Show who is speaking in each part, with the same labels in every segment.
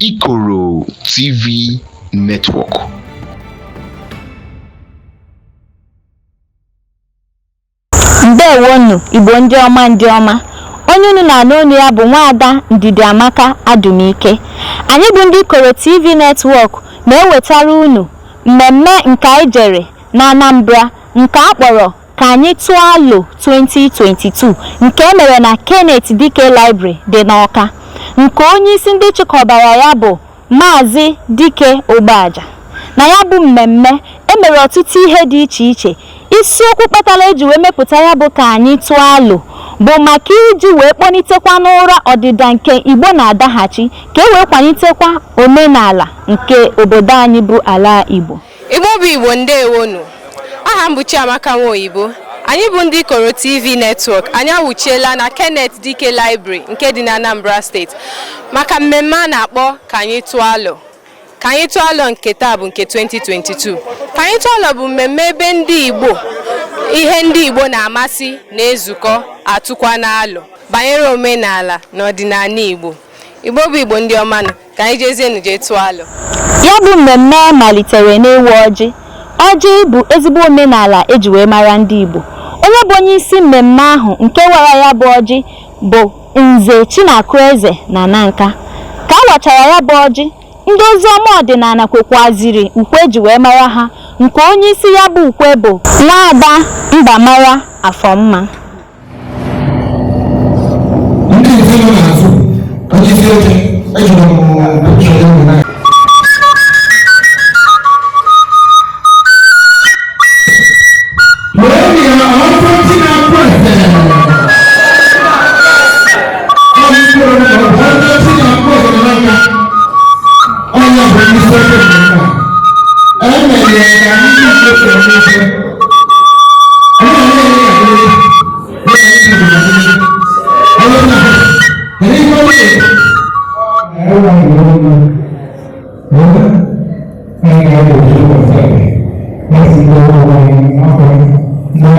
Speaker 1: Ikoro TV Network.
Speaker 2: Ndewonu Igbo ndị ọma, ndị ọma. Onye unu na-anụ olu ya bụ nwaada Ndidi Amaka Adumike. Anyị bụ ndị Ikoro TV Network na-ewetara unu mmemme nke anyị jere na Anambra nke a kpọrọ Ka Anyị Tụọ Alo 2022, nke e mere na Kenneth Dike Library dị n'Awka, nke onye isi ndị chịkọbara ya bụ Maazị Dike Ogbeaja. Na ya bụ mmemme, e mere ọtụtụ ihe dị iche iche. Isiokwu kpatara eji wee mepụta ya bụ Ka Anyị Tụọ Alo bụ maka iji wee kpọnitekwa n'ụra ọdịda nke Igbo na-adaghachi, ka e wee kwalitekwa omenala nke obodo anyị bụ ala Igbo.
Speaker 3: Igbo bụ Igbo, ndewonu. Aha m bụ Chiamaka Nwoyibo. Anyị bụ ndị Ikoro TV Network. Anyị awụchiela na Kenneth Dike Library nke dị na Anambra Steeti maka mmemme a na-akpọ Ka Anyị Tụọ Alo. Ka Anyị Tụọ Alo nke taa bụ nke 2022. Ka Anyị Tụọ Alo bụ mmemme ebe ndị Igbo, ihe ndị Igbo na-amasị, na-ezukọ atụkwa n'alo banyere omenala na ọdịnala Igbo. Igbo bụ Igbo, ndị ọma nụ, ka anyị jezienụ jee tụọ alo.
Speaker 2: Ya bụ mmemme malitere n'ịwa ọjị. Ọjị bụ ezigbo omenala eji wee mara ndị Igbo. Onye bụ onye isi mmemme ahụ nke wara ya bụ ọjị bụ Nze Chinakụeze na Nanka. Ka a wachara ya bụ ọjị, ndị oziọma ọdịnala kwekwaziri ukwe eji wee mara ha, nke onye isi ya bụ ukwe bụ Nwaada Mbamara Afọmma.
Speaker 4: Ndị nze nọ n'azụ, onye isi oche, ejiri m pikchọ ya nwere. Wee ya ọtọ chi na-akpọ eze. Ọ bụ mkpụrụ ọtọ chi na-akpọ eze n'aka. Onye bụ onye isi oche mmemme a. E mere ya ka ndị Igbo si eme ife. Onye na-eme ya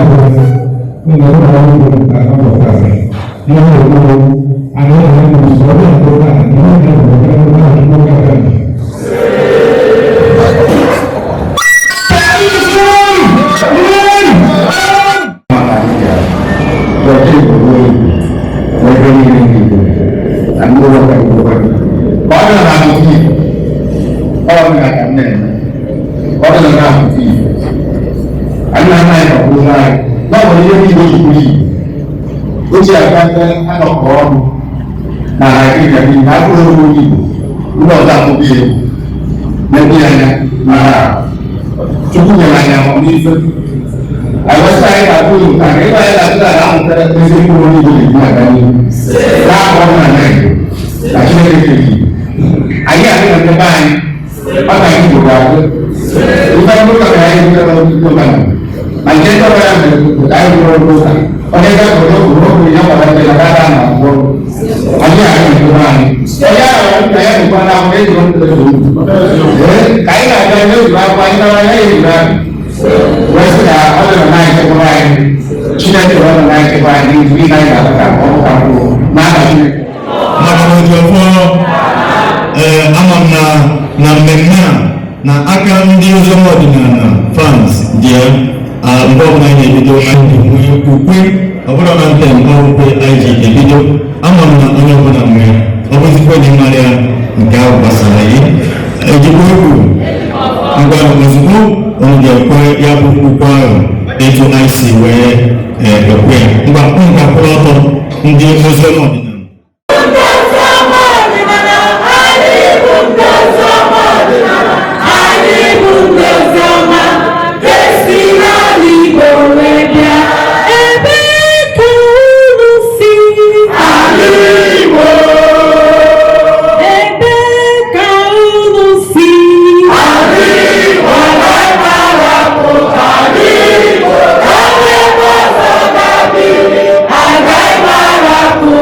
Speaker 4: ga-adịrị. Onye na-eme ihe ọ na-eme.
Speaker 5: Oji aka ndị anọkọ ọnụ na Naịjirịa niile abụrụ onye Igbo, ndị ọzọ akpụkpọ egwu na-ebi anya, mana Chukwu nyere anyị amamife. Anyị wesị anyị ga-atụ uru ka ebe anyị na-atụ na amụtara ezi mkpụrụ onye Igbo na-eji aga n'ihu na-akpọ na Igbo na Chineke kere Igbo. Anyị adị na ndebe anyị ọ ka Igbo ga-adị. Ife ndị ụka mere anyị butere n'ọtụtụ ụka, ma nke ndị ọbụla mere ka anyị bụrụ ndị ụka, onye ga-akọrọ okwu okwu ya gbara ndị na gada na agwọ. Anyị adị na ndebe anyị, onye ahụ ka ya dịkwa na akwụkwọ ejiri ndụ ka anyị na-aga n'ejiri akwụkwọ anyị nara ya ejiri ahụ wee sị ka ọ dị na anyị chekwara anyị. Chineke ọ dị na anyị chekwara anyị n'ihi anyị ga-ata ka ọ ka kwuo n'aha Chineke.
Speaker 4: Maka na Ojiọfọ, ee, ama m na mmemme a na aka ndị oziọma ọdịnala fans dị ya. Mgbe ọbụla anyị na-ebido, anyị na-enwe ukwe ọbụla na ntem ọ ukwe anyị ji ebido. Ama m na onye ọbụla nwere ọ bụzikwa na ịmara ya, nke ahụ gbasara gị. Ejikwa egwu ngwa, ozugbo unu ga-ekwe ya bụ ukwe ahụ etu anyị si wee ekwe ya. Ngwa, unu ga-akwụrụ ọtọ, ndị oziọma ọdịnala.
Speaker 6: Anyị bụ ndị oziọma esi n'ala Igbo wee bịa. Ebee ka unu si? Ala Igbo. Ebee ka unu si? Ala Igbo. Ala Igbo. Agaghị m arapụ ala Igbo. Agaghị m arapụ.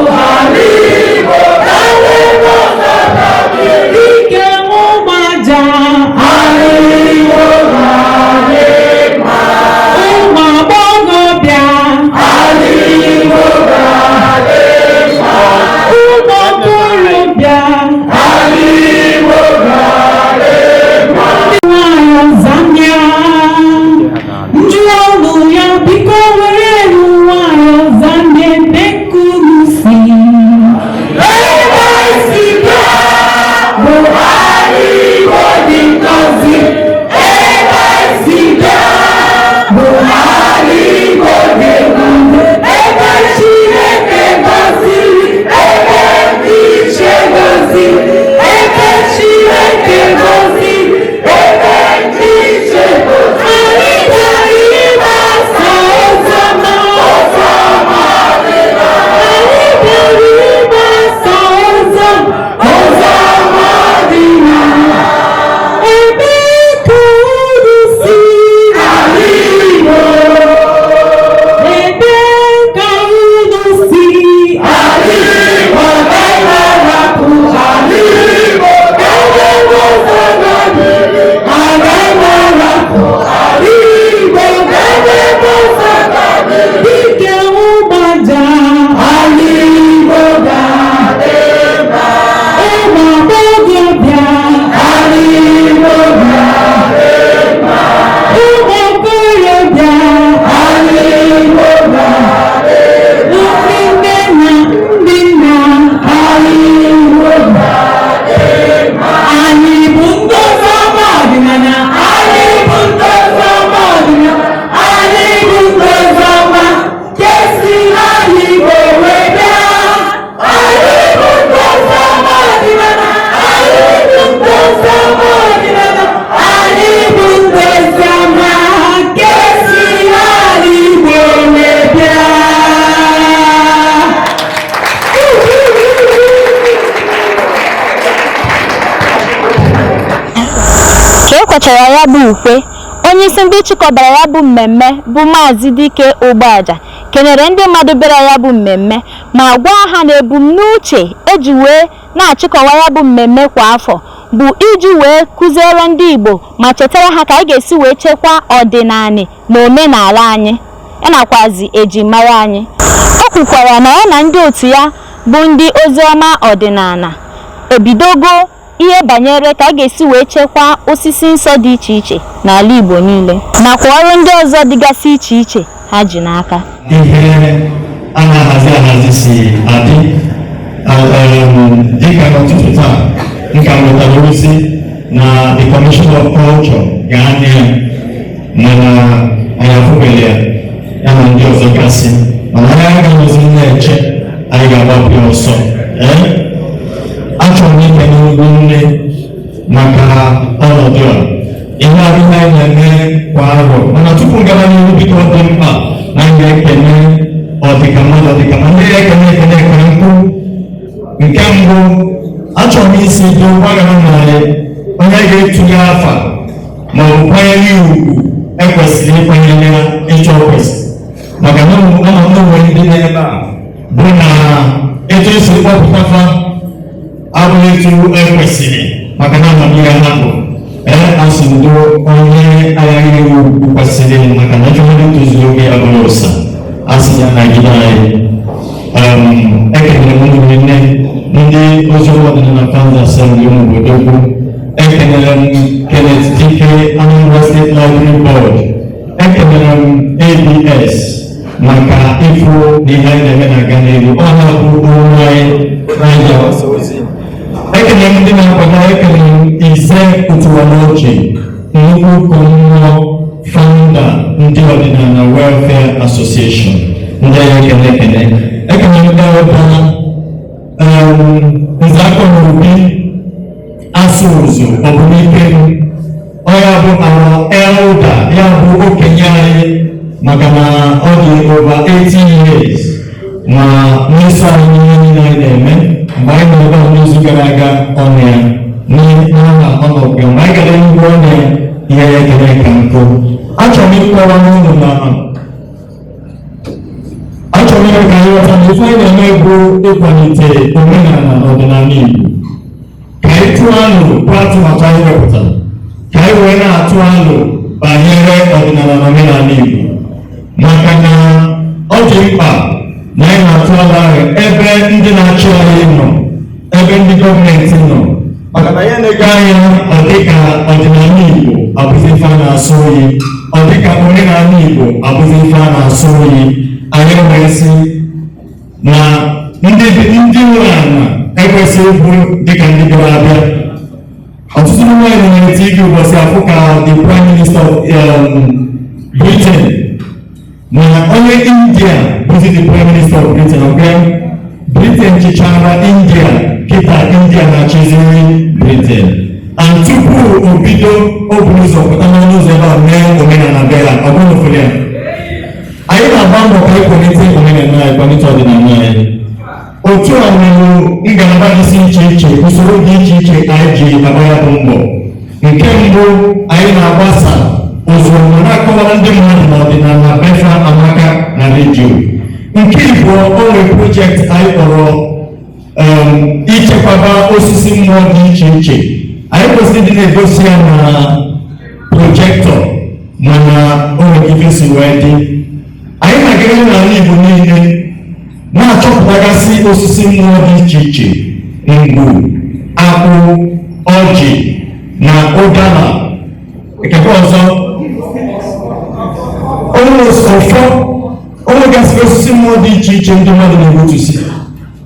Speaker 2: kwechara ya bụ ukwe, onyeisi ndị chịkọbara ya bụ mmemme bụ Maazị Dike Ugboaja kenere ndị mmadụ bịara ya bụ mmemme ma gwa ha na ebumnuche eji wee na-achịkọwa ya bụ mmemme kwa afọ bụ iji wee kụziere ndị Igbo ma chetara ha ka anyị ga-esi wee chekwaa ọdịnala na omenala anyị ya nakwazi ejimara anyị. O kwukwara na ya na ndị otu ya bụ ndị oziọma ọdịnala ebidogo ihe banyere ka a ga-esi wee chekwaa osisi nsọ dị iche iche n'ala Igbo niile nakwa ọrụ ndị ọzọ dịgasị iche iche ha ji n'aka.
Speaker 4: Ihe a na-ahazi ahazi si adị, dịka n'ụtụtụ taa m ka nwetara ozi na the Commissioner of Culture ga-anya ya, mana anyị afụbeghị ya, ya na ndị ọzọ gasị, mana anyị agaghịzi na-eche, anyị ga-agbapụ ya ọsọ. Ee, achọrọ m ikene ugwu nne maka ọnọdụ a. Ihe abụghị anyị na-eme kwa arọ, mana tupu m gaba n'ihu, biko, ọ dị mkpa na m ga-ekene ọdịka mmadụ, ọdịka ma ndị ekene ekene ekene nkwu. Nke mbụ, achọrọ m isi dị ụgbagara narị onye ga-etunye afa ma ọ bụ kwanyere ya ugwu ekwesịrị ịkwanyere ya ịchọ kwesịrị, maka na ama m na onwere ndị na-ebe a bụ na etu esi kpọpụta fa abụghị etu ekwesịrị, maka na amamihe ha bụ. Ee, asị ndo onye aghaghị iwu ugwu kwesịrị, maka na echọrọ tozuru oge ya bụrụ ụsa, asị ya nagide anyị. Ekelere m ụmụnne ndị oziọma ọdịnala Fans Assembly, ụmụ obodo ukwu. Ekelere m Kenneth Dike, Anambra State Library Board. Ekelere m ABS maka ịfụ na ihe anyị na-eme na-aga n'ihu. Ọ na-abụ onwe anyị na-eji agbasa ozi. Ekelere m ndị na-akwado. Ekelere m Ize Otuwanoche, nnukwu ụkọ mmụọ, founder ndị Ọdịnala Welfare Association. Ndị anyị ekele ekele. Ekele m ndị ọba Nzakọ na Obi Asụ Ụzụ Ọbụnike m. Ọ ya bụ our elder, ya bụ okenye anyị, maka na ọ dị over 80 years ma n'iso anyị ihe niile anyị na-eme. Mgbe anyị nọ ebe a n'izu gara aga, ọnụ ya n'aha ọnọdụ, mgbe anyị gara enugwu, ọnụ ya ihe ya ekele ka nkụ. Achọrọ m ịkọwa n'ụlọ na achọrọ m ime ka anyị ghọta na ife anyị na-eme bụ ịkwalite omenala na ọdịnala Igbo, ka anyị tụọ alo bụ atụmatụ anyị wepụtara, ka anyị wee na-atụ alo banyere ọdịnala na omenala Igbo, maka na ọ dị mkpa na anyị na-atụ alo ahụ ebe ndị na-achị anyị nọ, ebe ndị gọọmenti nọ, maka na ya na-ego anya ọ dịka ọdịnala Igbo abụzi ife a na-asụ oyi, ọ dịka omenala Igbo abụzi ife a na-asụ oyi. Anyị wee sị na ndị nwe ala ekwesịghị ịbụ dịka ndị bịara abịa. Ọtụtụ n'ime anyị nwere TV ụbọchị afụ ka the Prime Minister of Britain na onye India bụzi the Prime Minister of Britain. Okay? Britain chịchara India, kịta India na-achịzi Britain, and tupu o bido, o buru ụzọ pụta n'ọnụ ụzọ ebe a mee omenala be ya. Ọ bụrụ ụfọdụ ya, anyị na-agba mbọ ka anyị kwalite omenala anyị, kwalite ọdịnala anyị. Otu a nwere ngalaba dịsị iche iche, usoro dị iche iche anyị ji agba ya bụ mbọ. Nke mbụ, anyị na-agbasa ozugbo na-akọwara ndị mmadụ na ọdịnala befa amaka na redio. Nke ịbụọ, o nwere project anyị kpọrọ ichekwaba osisi mmụọ dị iche iche. Anyị kwesịrị ịdị na-egosi ya na projector, mana o nwere ife si wee dị. Anyị na-agagharị n'ala Igbo niile na-achọpụtagasị osisi mmụọ dị iche iche, ngwu, akwụ, ọjị na ụdara, nkekwa ọzọ, ụfọ. O nwegasịrị osisi mmụọ dị iche iche ndị mmadụ na-egbutusi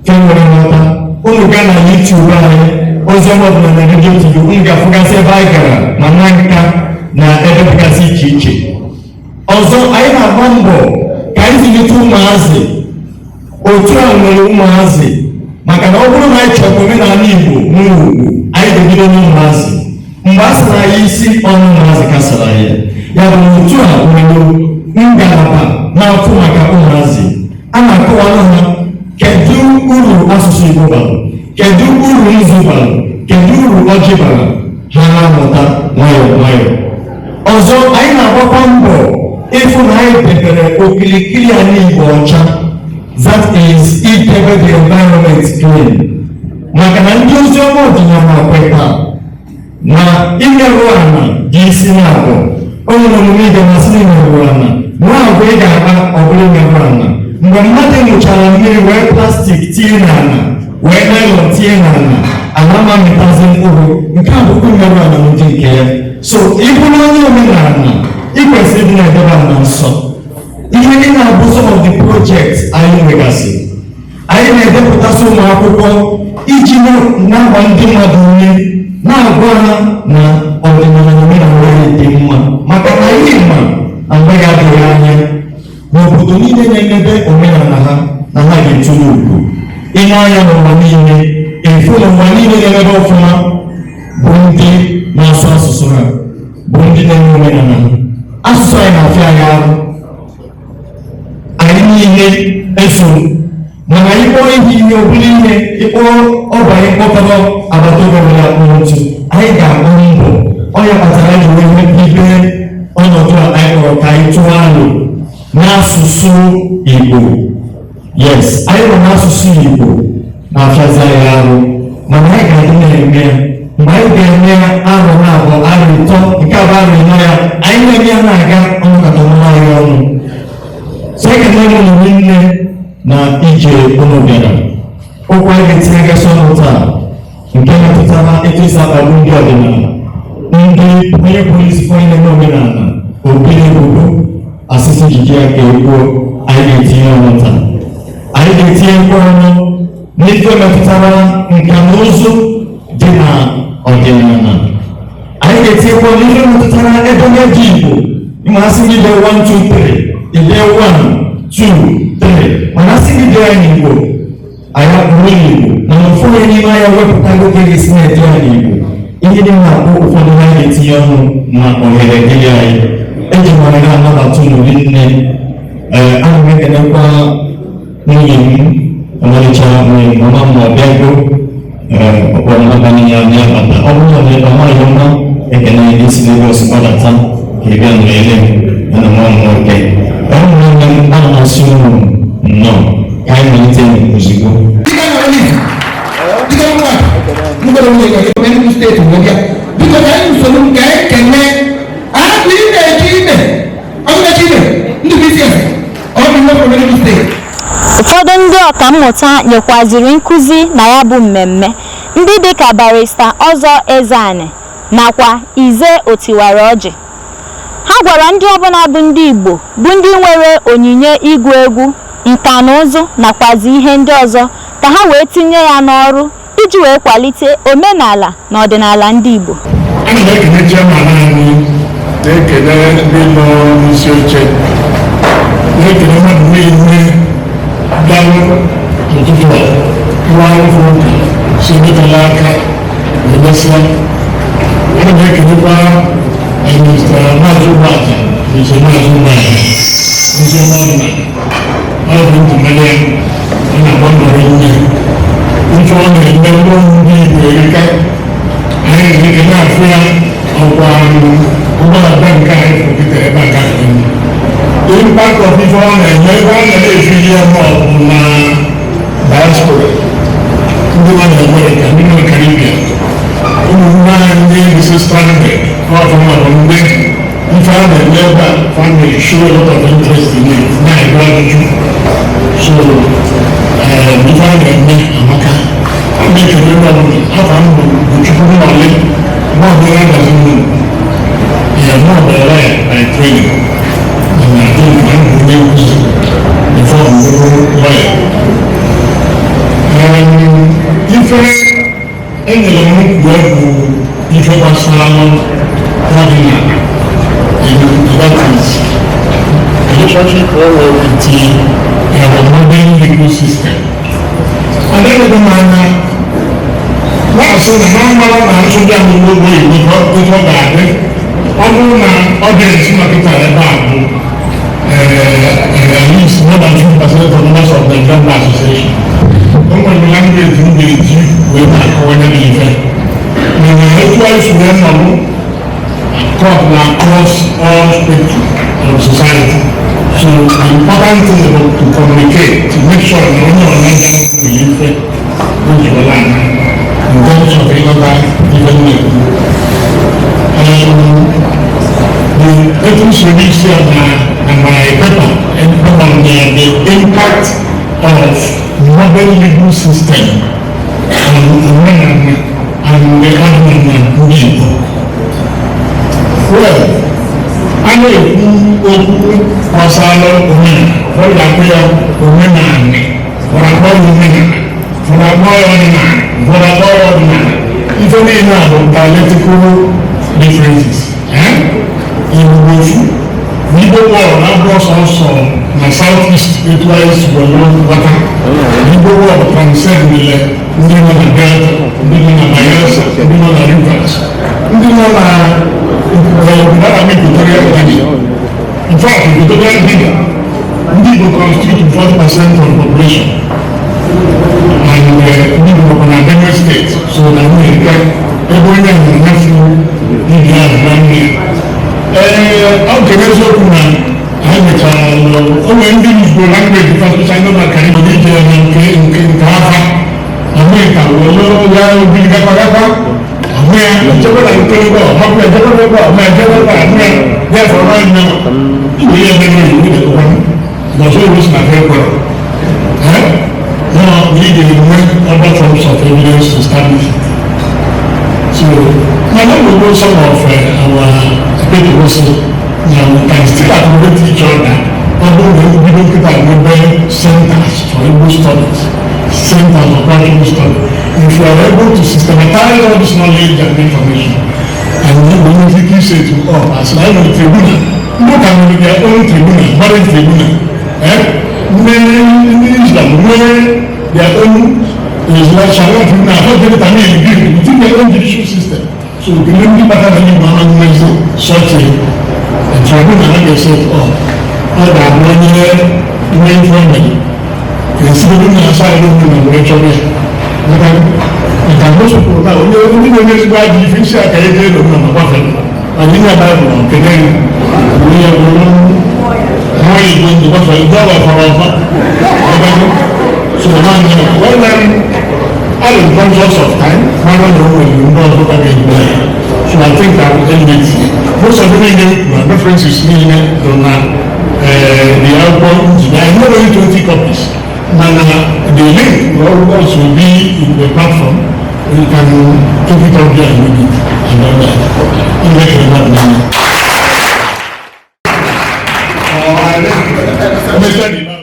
Speaker 4: fe nwere nghọta. Unu gaa na YouTube anyị, Oziọma Ọdịnala Radio TV, unu ga-afụgasị ebe anyị gara ma na nka na ebe dịgasị iche iche ọzọ. Anyị na-agba mbọ ka anyị zụlite ụmụazị. Otu a nwere ụmụazị, maka na ọ bụrụ na anyị chọrọ omenala Igbo nwere ugwu, anyị ga-ebido n'ụmụazị. Mgbe a sara anyị isi ọnụ, ụmụazị ka sara ya. Ya bụ na otu a nwere ngalaba na-afụ maka ụmụazị. A na-akọwara ha kedu uru asụsụ Igbo bara, kedu uru nzu bara, kedu uru ọjị bara. Ha na-amụta nwayọọ nwayọọ. Ọzọ, anyị na-agbakwa mbọ ịfụ na anyị debere okilikili ala Igbo ọcha, that is, idebe the environment clean, maka na ndị oziọma ọdịnala kweta na imerụ ala dị isi na abụ onye na omume ị ga-amasị na imerụ ala nwa agwa ị ga-akpa. Ọ bụrụ imerụ ala, mgbe mmadụ ṅụchara mmiri, wee plastic tinye n'ala, wee nylon tinye n'ala, ala ma mịtazi mkpụrụ. Nke a bụkwa imerụ ala n'ụdị nke ya. So ị bụrụ onye omenala, ị kwesịrị ịdị na-edebe ala nsọ. Ihe ndị na-abụ some of the projects anyị nwegasị, anyị na-edepụtasị ụmụ akwụkwọ iji na-agba ndị mmadụ ume, na-agwa ha na ọdịnala na omenala anyị dị mma, maka na anyị ma na mgbe ga-adịghị anya, n'obodo niile na-emebe omenala ha, na ha ga-eturu ugwu. Ile anya n'ụwa niile, efu n'ụwa niile na-emebe ọfụma bụ ndị na-asụ asụsụ ha, bụ ndị na-eme omenala ha. Asụsụ anyị na-afịa anyị arụ, anyị niile eso, mana ịkpọ ihe ihe obere ihe ịkpọ ọba, anyị kpọkọrọ agbata obi ọbụla akpọrọ otu. Anyị ga-agba mbọ. Ọ ya kpatara anyị ji wee ibe ọnọdụ a anyị kpọrọ ka anyị tụọ alo n'asụsụ Igbo. Yes, anyị nọ n'asụsụ Igbo na-afịazi anyị arụ, mana anyị ga-adị na-eme ya. Mgbe anyị ga-eme ya arọ na abụọ, arọ ịtọ, nke abụọ, arọ ịnọ ya, anyị na-eme ya na-aga ọnụkọta ọnụ anyị ọnụ. So ekele m unu niile na ije unu bịara. Okwu anyị ga-etinyegasị ọnụ taa, nke metụtara etu esi akpagbu ndị ọdịnala, ndị onye polisi, onye na-eme omenala obi ebubo asịsị jiji ya ka ekwuo, anyị ga-etinye ọnụ taa. Anyị ga-etinyekwa ọnụ n'ife metụtara nka na ụzụ dị na ọdịnala. Anyị ga-etinyekwa n'ife metụtara edemede Igbo. Ma asị gị dee 1 2 3, ide 1 2 3, mana asị gị dee ya n'Igbo, anyị akpụrụ n'Igbo, mana ụfọdụ n'ime anya wepụtago ka esi na-ede ya n'Igbo. Ihe dị na-akpụ ụfọdụ ha ga-etinye ọnụ ma ohere dịrị anyị. Eji m ohere anabata unu nne. Ee, ana m ekelekwa nwunye m, ọmarịcha nwunye m, mama m. Ọ bịago. Ee, ọkpọrọ n'abalị ya bịa bata. Ọ bụrụ na ọ maghị mma, ekene gị si Lagos gbadata ka ị bịa nọnyere m ya na nwa m nwoke. Ụmụnne m, ana m asị unu nnọọ. Ka anyị malite ozugbo.
Speaker 5: Dịka nwa mgbere nwunye gị Enugu Steeti wee bịa, biko ka anyị usoro nke anyị kene abụ ị na-eji ime ọbụ na-eji ime ndị bụ isi ese ọ bụ ihe from Enugu Steeti.
Speaker 2: Ụfọdụ ndị ọkammụta nyekwaziri nkụzi na ya bụ mmemme, ndị dịka Barrister Ọzọ Ezeani nakwa Ize Otiwara Ọjị. Ha gwara ndị ọbụla bụ ndị Igbo, bụ ndị nwere onyinye ịgụ egwu, nka na ụzụ nakwazi ihe ndị ọzọ, ka ha wee tinye ya n'ọrụ iji wee kwalite omenala na ọdịnala ndị Igbo.
Speaker 7: Ana m ekele chairman anyị, na-ekele ndị nọ n'isi oche, na-ekele mmadụ niile bịarụ n'ụtụtụ a nwa arụfụ ụka si metala aka wee mesịa. Ana m ekelekwa Mr. Maazị Ụgbọaja, Mr. Maazị Ụgbọaja, oziọma ọdịnala. Ọ bụ ntụmere ya, ọ na-agba mbọ nne ife ọ na-eme ndị ndị Igbo erika. Anyị na-eke na-afụ ya ọkwa ụgbọala nke anyị fụkịta ebe a gafere. Impact of ife ọ na-eme ebe a na-efi ihe ma ọ bụ na diaspora, ndị nọ na Amerịka, ndị nọ na Caribbean, ụmụnne anyị ndị dịsị stranded, ọfụma bụ ndị ife a na-eme ebe a family show a lot of interest in it, na-ebe ajụjụ. So ife a na-eme amaka. A na-ekele ndị ọbụla. Afọ m bụ Chukwu Nnọlị Mọbụla Gazi. Ya mọbụla ya by training, and I think I'm onye nkuzi before m bụrụ lawyer. Ife enyere m kwuo bụ ife gbasara ọdịnala, and that is relationship with the modern legal system. Adịghị m anya na-asị na ha mara na nsogbu ahụ n'ogbe Igbo etu ọ ga-adị. Ọ bụrụ na audience nọkịta ebe a bụ at least more than 2% of members of the Nigerian Bar Association, o nwere language m ga-eji wee na-akọwanye gị ife. Mana etu anyị si wee nọrọ cut na across all spectrum of society. So the important thing is to communicate, to make sure na onye ọna ga nwere ife o ji were ana in terms of ịghọta ife m na-ekwu. The etu usoro isi a na my paper on the impact of modern legal system on omenala and the ọdịnala ndị Igbo. Well, a na-ekwu okwu gbasara omenala, ụfọdụ ga-akpọ ya omenala, ụfọdụ akpọ ya omenala, ụfọdụ akpọ ya ọdịnala, ụfọdụ akpọ ya ọdịnala. Ife niile a bụ dialectical differences. Eh? Igbo ofu. Igbo world abụọ sọsọ na South East etu anyị si were ghọta. Igbo world transcend ndị nọ na Delta, ndị nọ na Bayelsa, ndị nọ na Rivers, ndị nọ na obodo a na-akpọ Equatorial Guinea. In fact, Equatorial Guinea, ndị Igbo constitute 40% of the population. And ndị Igbo nọkwa na Benue State, so na nwunye nke ebe onye ahụ na-efu ibi ahụ na nne ya. Ee, ọ nke eziokwu na anyị mechara o nwere ndị Igbo language especially nọ na Caribbean ije na nke afa Amerịka were ya obiri gakwa gakwa ahụ ya nchekwa na nke ebe ọ hapụ ya nchekwa ebe ọ ma nchekwa ebe ahụ ya ya fọrọ anya igwe ya ebe n'oyibo ga-ekwe n'ọzọ iwu si na ha ekwere. No, we need to other forms of evidence to establish it. So, now let we know some of our people also. Now we can still accommodate each other. Although we don't get our centers for Igbo studies, centers for cultural studies. If we are able to systematize all this knowledge and information, and we will say to up as like a tribunal, look at their own tribunal, modern tribunal. Eh? Ndị Islam nwere their own Islam Sharia tribunal, how they determine within their own judicial system. So the ndị kpatara na Igbo ama nwezi such a tribunal a ga-eset up. Ọ ga-abụ onye nwee ife o mere esigodo na asa ihe omume na were chọrọ ya. Maka most people na onye ndị na-eme ezigbo ajọ ife isi aka ego elu na ma gbafere. Mana ihe Baịbụl nke na onye bụrụ mmụọ Igbo ndị gbafere ndị ọ gbafere ọfa. So na well, I'm conscious of time, mara na o nwere ndị ọzọ ka ga-egbu ya. So I think I will end it here. Most of the niile na references niile nọ na the akwụkwọ njide. I know only 20 copies. Mana the link will also be in the platform. You can take it up there and read it and all that. Ndị ekele mmadụ niile. Mr.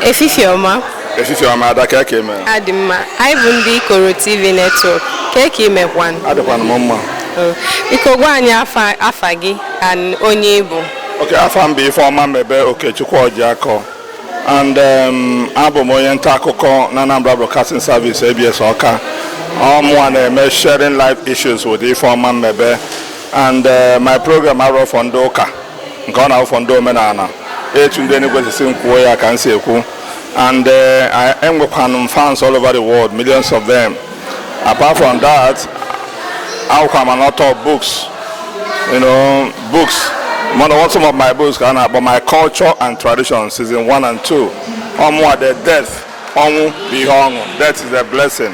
Speaker 3: Efifie ọma.
Speaker 8: Efifie ọma, Ada, ka ka eme?
Speaker 3: Adị mma. Anyị bụ ndị Ikoro TV Network. Ka ka imekwanụ?
Speaker 8: Adịkwanụ m mma.
Speaker 3: Oh, biko gwa anyị afa gị and onye ị bụ.
Speaker 8: Okay, afa m bụ Ifeọma Mebe Okechukwu Ojiakọ and abụ m onye nta akụkọ na Anambra Broadcasting Service, ABS Ọka. Ọmụa na-eme Sharing Life Issues with Ifeọma Mebe, and my program arọ for ndị ụka nke ọ na-awụ for ndị omenala, etu ndị Enugu si m kwuo ya ka m si ekwu. And enwekwanụ m fans all over the world, millions of them. Apart from that, awụkwa m an author of books. One of some of my books ka a na-akpọ My Culture and Tradition season 1 and 2. Ọmụa the death, ọnwụ bụ ihe ọṅụ, death is a blessing.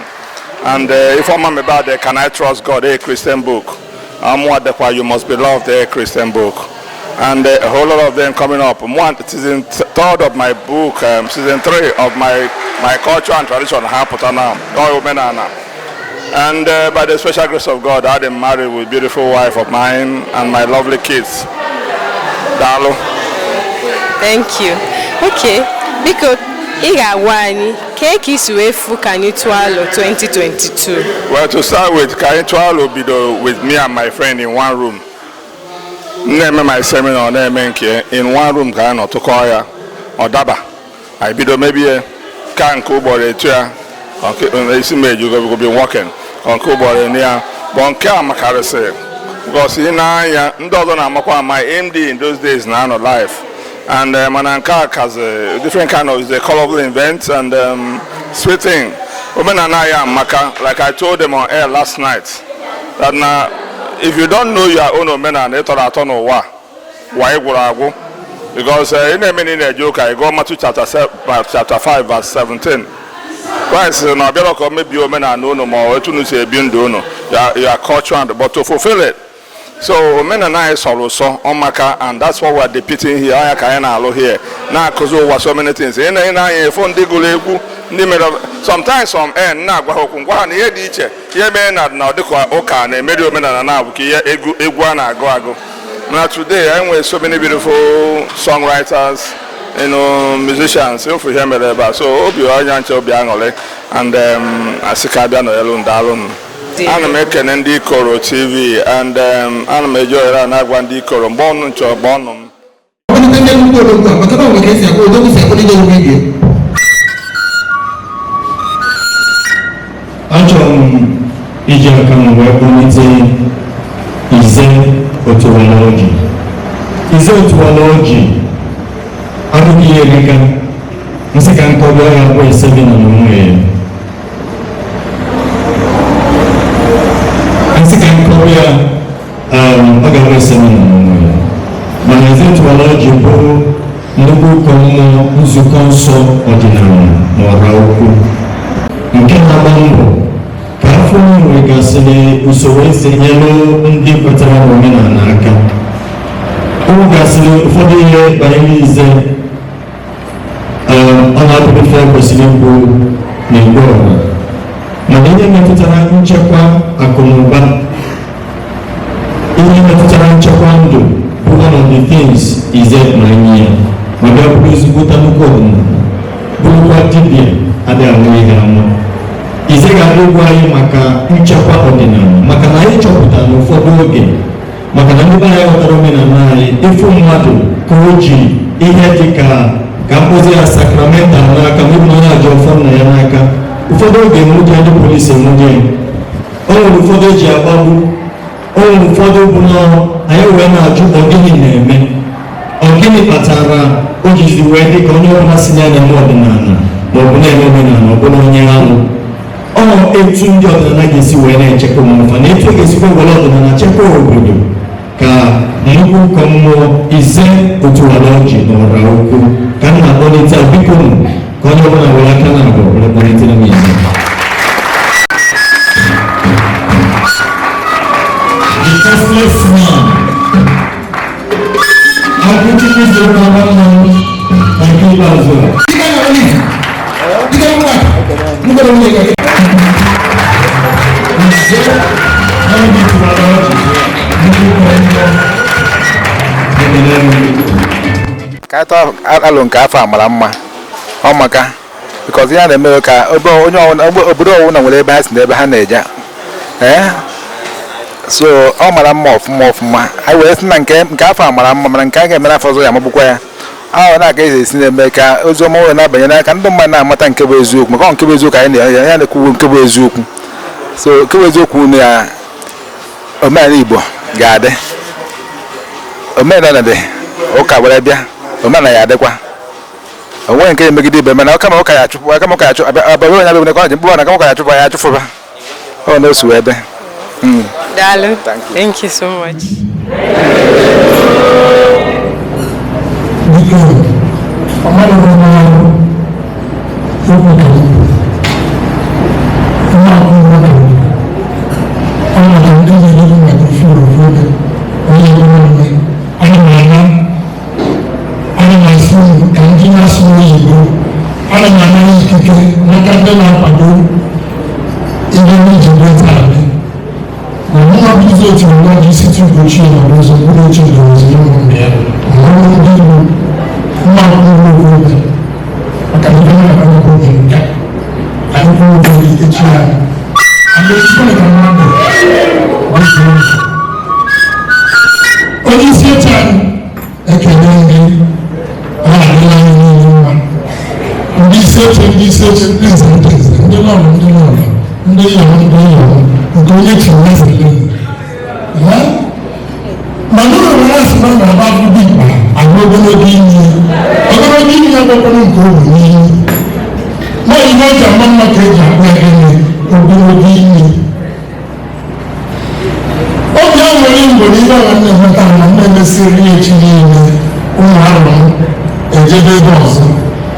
Speaker 8: And Ifeọma Mebe the Can I Trust God, a Christian book. Ọmụa dekwa You Must Be Loved, a Christian book. And a whole lot of them coming up. One season third of my book, season 3 of my Culture and Tradition ha pụta now. Ọ omenala. And by the special grace of God, I am married with beautiful wife of mine and my lovely kids. Daalụ.
Speaker 3: Thank you. Okay, biko, ị ga-agwa anyị kee ka isi wee fụ Ka Anyị Tụọ Alo 2022?
Speaker 8: Well, to start with, Ka Anyị Tụọ Alo bido with me and my friend in one room. M na-eme my seminar, na-eme nke in one room ka anyị nọ tụkọọ ya, ọ daba. Anyị bido mebie ka nke ụgbọrọ etu ya, isi m ejugo be working nke ụgbọrọ enu ya, bụ nke a makarịsịrị because ị na-anya ndị ọzọ na-amakwa ama MD in those days na-anọ live and mana nke a kazi different kind of, is a colorful event and sweet thing. Omenala ya amaka. Like I told them on air last night that na if you don't know your own omenala, ị tọrọ atọ n'ụwa wa ị gwụrụ agwụ, because ị na-eme na ị na-eje ụka, ị gụọ Matthew chapter chapter 5 verse 17, Christ sị na ọ bịara ka o mebie omenala unu ma ọ etu unu si ebi ndụ unu, your culture, and but to fulfill it. So omenala anyị sọrọ ụsọ ọmaka, and that's what we are depicting here. Anya ka anyị na-alụ here na-akụzi ụwa so many things. Ị na na-anya efu ndị gụrụ egwu, ndị mere sometimes some end na-agwa ha okwu, ngwa ha na ihe dị iche, ihe mere na ọ dịka ụka na-emeri omenala na-abụ ka ihe egwu egwu a na-agụ agụ. Na today anyị nwere so many beautiful songwriters, musicians, ofu ihe mere ebe a. So obi anya nche, obi aṅụrị, and asị ka abịa nọnyelu. Ndalụ m, ana m ekene ndị Ikoro TV, and ana m eji ohere a na-agwa ndị Ikoro mgbe ọnụ nchọ mgbe ọnụ m.
Speaker 5: Ọkpọlite ndị nnukwu odogwu a, maka na ọ nwere ka esi akpọ odogwu, si akpọlite odogwu ibie.
Speaker 4: Achọrọ m iji aka m wee kpọlite Ize Otuwala Ọjị. Ize Otuwala Ọjị abụghị ihe erika nsị ka nkọwa ya bụ ise gị nọ n'onwe ya. Nsị ka nkọwa ya, ọ ga-abụ ise gị nọ n'onwe ya, mana Ize Otuwala Ọjị bụ nnukwu ụkọ mmụọ nzukọ nsọ ọdịnala na ọra ukwu nke na-agba mbọ ka afọ nwegasịrị usoro esi enyere ndị kwetara n'omenala aka. O nwegasịrị ụfọdụ ihe banyere Ize ọ na-abụghị ife kwesịrị ikwu na igwe ọha, mana ihe metụtara nchekwa akụ na ụba, ihe metụtara nchekwa ndụ bụ one of the things Ize na-anya ya, ma bịa bụrụ ezigbote nnukwu ọdịnala, bụrụkwa dibịa adịghị anwụ ihe ama. Ize ga-abịa ịgwa anyị maka nchekwa ọdịnala, maka na anyị chọpụtara n'ụfọdụ oge, maka na ndị be anyị ghọtara omenala anyị, ịfụ mmadụ ka o ji ihe dị ka ka mkpụzi ya sacramental n'aka, ma ịbụ na onye aja ọfọ nna ya n'aka, ụfọdụ oge enwuje ndị polisi, enwuje. O nwere ụfọdụ eji agbagbu, o nwere ụfọdụ bụ na anyị wee na-ajụ, ọ gịnị na-eme? Ọ gịnị kpatara o jizi wee dị ka onye ọbụla si na ya na-eme ọdịnala ma ọ bụ na-eme omenala, ọ bụla onye alụ? Ọ etu ndị ọdịnala ga-esi wee na-echekwa onwe fa na etu e ga-esikwa were ọdịnala chekwa obodo ka nnukwu ụkọ mmụọ Ize Otuwala Ọjị na ọra ukwu ka m na-akpọlite a. Biko nụ, ka onye ọbụla were aka na abụọ were kpọlitere m Ize. The costless man. Akwụkwọ zoro n'ọgba mmanụ na nke ikpeazụ a.
Speaker 5: Dịka na onye dịka nwa nnukwu nwunye gị.
Speaker 4: Ize Ọjị Otuwala Ọjị, nnukwu ụkọ mmụọ, ekele m.
Speaker 9: Ka anyị tụọ alo nke afọ a mara mma, ọ maka because ihe a na-eme ka ebe onye ọbụla, obodo ọbụla nwere ebe ha si na ebe ha na-eje. Ee, So ọ mara mma ọfụma ọfụma. Anyị wee sị na nke nke afọ a mara mma, mana nke a ga-eme n'afọ ọzọ ya amagbukwa ya. Ahụ na-aka esi esi na-eme ka ozi ọma wee na-abanye n'aka ndị mmadụ, na-amata nke bụ eziokwu, maka ọ nke bụ eziokwu anyị na ya na-ekwu nke bụ eziokwu. So nke bụ eziokwu na omenala Igbo ga-adị, omenala dị, ụka were bịa, omenala ya adịkwa. O nweghị nke na-emegide ibe, mana kama ụka ya achụpụ, kama ụka ya achụ abịa onye abịa ka ọ ji mkpụrụ na kama ụka ya achụpụ ya achụfụba ọ na-osu ebe.
Speaker 3: Daalụ. Thank you so much.
Speaker 7: Biko, ọmarịrị m ọrụ okwu ka m mma akwụkwọ ka m ọnọdụ ndị na-elele microphone ofu ebe onye nwe ana m ana ana m asị unu ka ndị na-asụ oyibo. Ana m anara ikike n'aka ndị na-akwado ihe ndị ji taa na mụ bido otu nwa ji site ugochi na ụzọ mkpụrụ oche dị ụzọ ịmụ ndị ya ma ọ bụrụ ndị Igbo mma akwụkwọ okwu ebe maka na ihe na-akpa oge nka anyị kwuru oge echi anyị ana ka mmadụ onye isi oche anyị ekele ndị ọ na-adịla anyị niile mma, ndị isi oche, ndị isi oche, ndị nze, ndị nze, ndị lọlọ, ndị lọlọ, ndị yọrọ, ndị yọrọ, nke onye chiri eze. Mana ụlọ nwere asị na na-agba akwụkwọ ikpa agba ogologo imi, ogologo imi agbakwanụ nke obu n'ihu na ihe o ji ama mma ka eji akpụ ya gịnị, ogologo imi. Obi aṅụrị mgbe na ihe ọha na-enweta na m na-emesiri echi niile ụmụ arọ m ejebe ebe ọzọ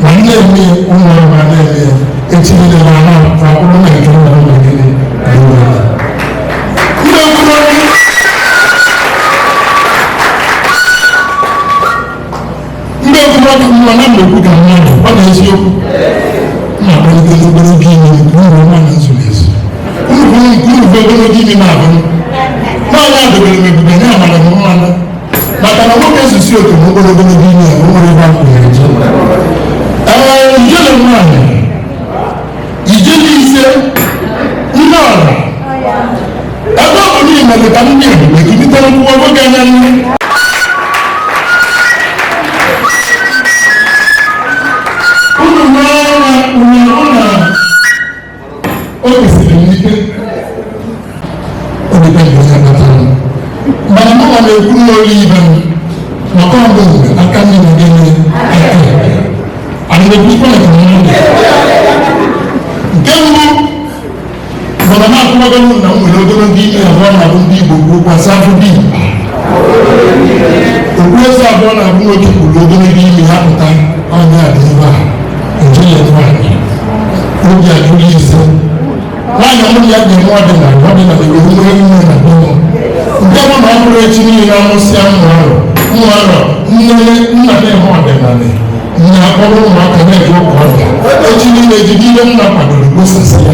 Speaker 7: ma m na-eme ụmụ arọ ma na-eme ya echi niile na ana akwụrụ na nke nna m na gịnị na ndị okorobịa mma na mgbe ka mmadụ ọ na eziokwu na-akpalite n'ogologo imi nke uru ọma na zuru ezu unu bụ ogologo imi na-abụ nwaanyị a dobere m ebube nye amara m mmanụ, maka na nwoke ezusi oke na ogologo imi ya o nwere ebe akwụ ya eje. Ee, ijele nwaanyị, ijele ise ndị ọra ebe ọ bụ niile mere ka ndị ebube kilitere nkwụwa nwoke anya nne. Unu n'anya unu na o mesiri m ike odebe mgbe ya kpatara m, mana mụ na-ekwu n'olu ibe m maka ọbụ mgbe aka ndị na gịnị aka ekpe ana na-ekwukwa na mmadụ nke mbụ mana m akwụwago m na m nwere ogologo ime abụọ na abụ ndị Igbo kwuru kwasa afọ dị okpu eze abụọ na abụ nwoke kwuru ogologo ime ha pụta ọnya dị ebe a ejele nwaanyị obi ajụrụ ise nwaanyị ọmụrụ ya ga-eme ọdịnala ọdịnala ewere nne na be m nke bụ na ọ bụrụ echi niile amụsịa mmụ arọ mmụ arọ nne nna na-eme ọdịnala nne akpọrọ ụmụaka na-eje ụka ọbịa echi niile ejide ihe nna kwadoro gosisi ya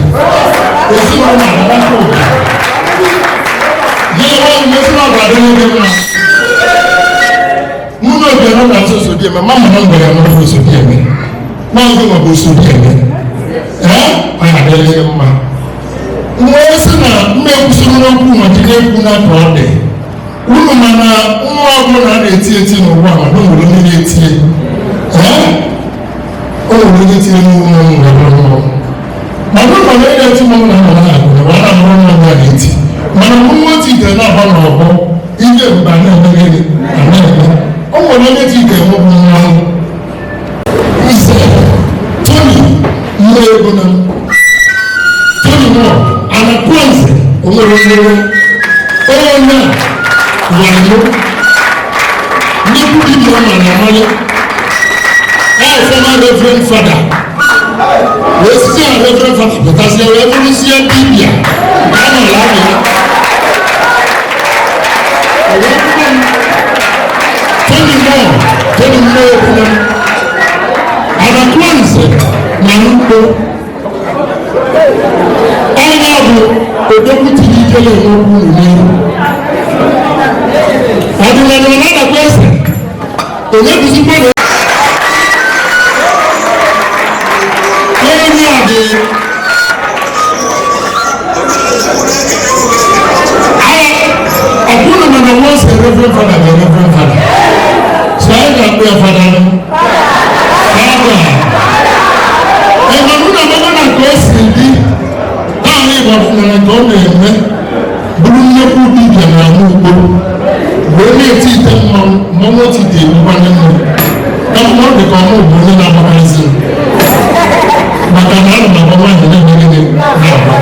Speaker 7: ezinụlọ adabata ụda nye nwaanyị ezinụlọ adịghị gị mma. Mụ na obiara na nso so di eme mama na mgbere ya n'ofe so di eme maazị ma bụ so di eme ee ọ ya adịghị gị mma. Mgbe sị na mma ekwusịrị n'okwu ma jide ekwu na ka ọ dị unu, mana nwa ọbụla a na-eti eti n'ụwa ma na nwere onye na-eti ee o nwere onye tinye n'ụlọ nwere mmụọ mana ụlọ onye na-eti mmọnwụ na nna na-agụ na wara mụrụ nwa ya na-eti, mana mmụọ oti ite na-agba n'ọgbọ ike mba na-eme gịnị na na-eme o nwere onye ti ite nwụ bụ mmanwụ nze Tony mmụọ ego na Tony mụọ anakwuo nze o nwere onye onye a gwara m nnukwu dibịa ọ mara amanya ọ former reverend father wee site na reverend father pụtasịa wee bụrụzie dibịa nke a nọrọ ahụ ya wee bụrụ m Tony Moore Tony Moore ekwuna anakwuo nze na mkpo ọnya bụ odogwu tiri ijele n'okwu unu n'ihu ọdịnala ọ na-adakwa eze onye bụzikwa na onye a bụ ọ na-eme bụrụ nnekwu dibịa na ala ugbo wee na-eti ite mmanwụ mmanwụ otiti egbukwana nne kama ọ dị ka ọmụ bụ onye na-agbakarịsị m maka na ana m agba nwaanyị na-eme gịnị na-agba.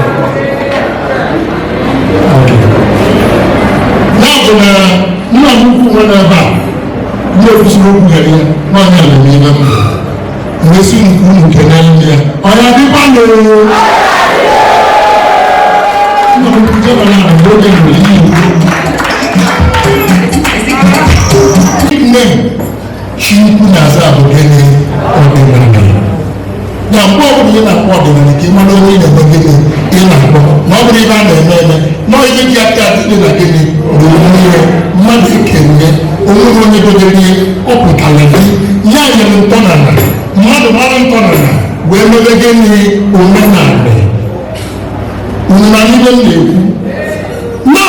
Speaker 7: Ya bụ na nna m ukwu nọ n'ebe a ndị ekwusịrị okwu ghara ya nwaanyị a na-eme ihe mma mgbe si nke unu kelee ndị ya ọ ya dịkwa n'oo nna m ukwu jebe na mgbe oge ruru ihe iwu nne chi ukwu na-aza bụ gịnị? Ọdịnala. Na mgbe ọbụla ị na-akpọ ọdịnala ka ị mara onye ị na-eme gịnị ị na-akpọ, na ọ bụrụ ibe a na-eme eme na ibe ji aka adịghị na gịnị bụ ihe mmadụ ekenye onweghị onye dodere ihe ọ pụtara gị ya nyere ntọnala mmadụ mara ntọnala wee mebe gịnị omenala. Unu na ihe m na-ekwu na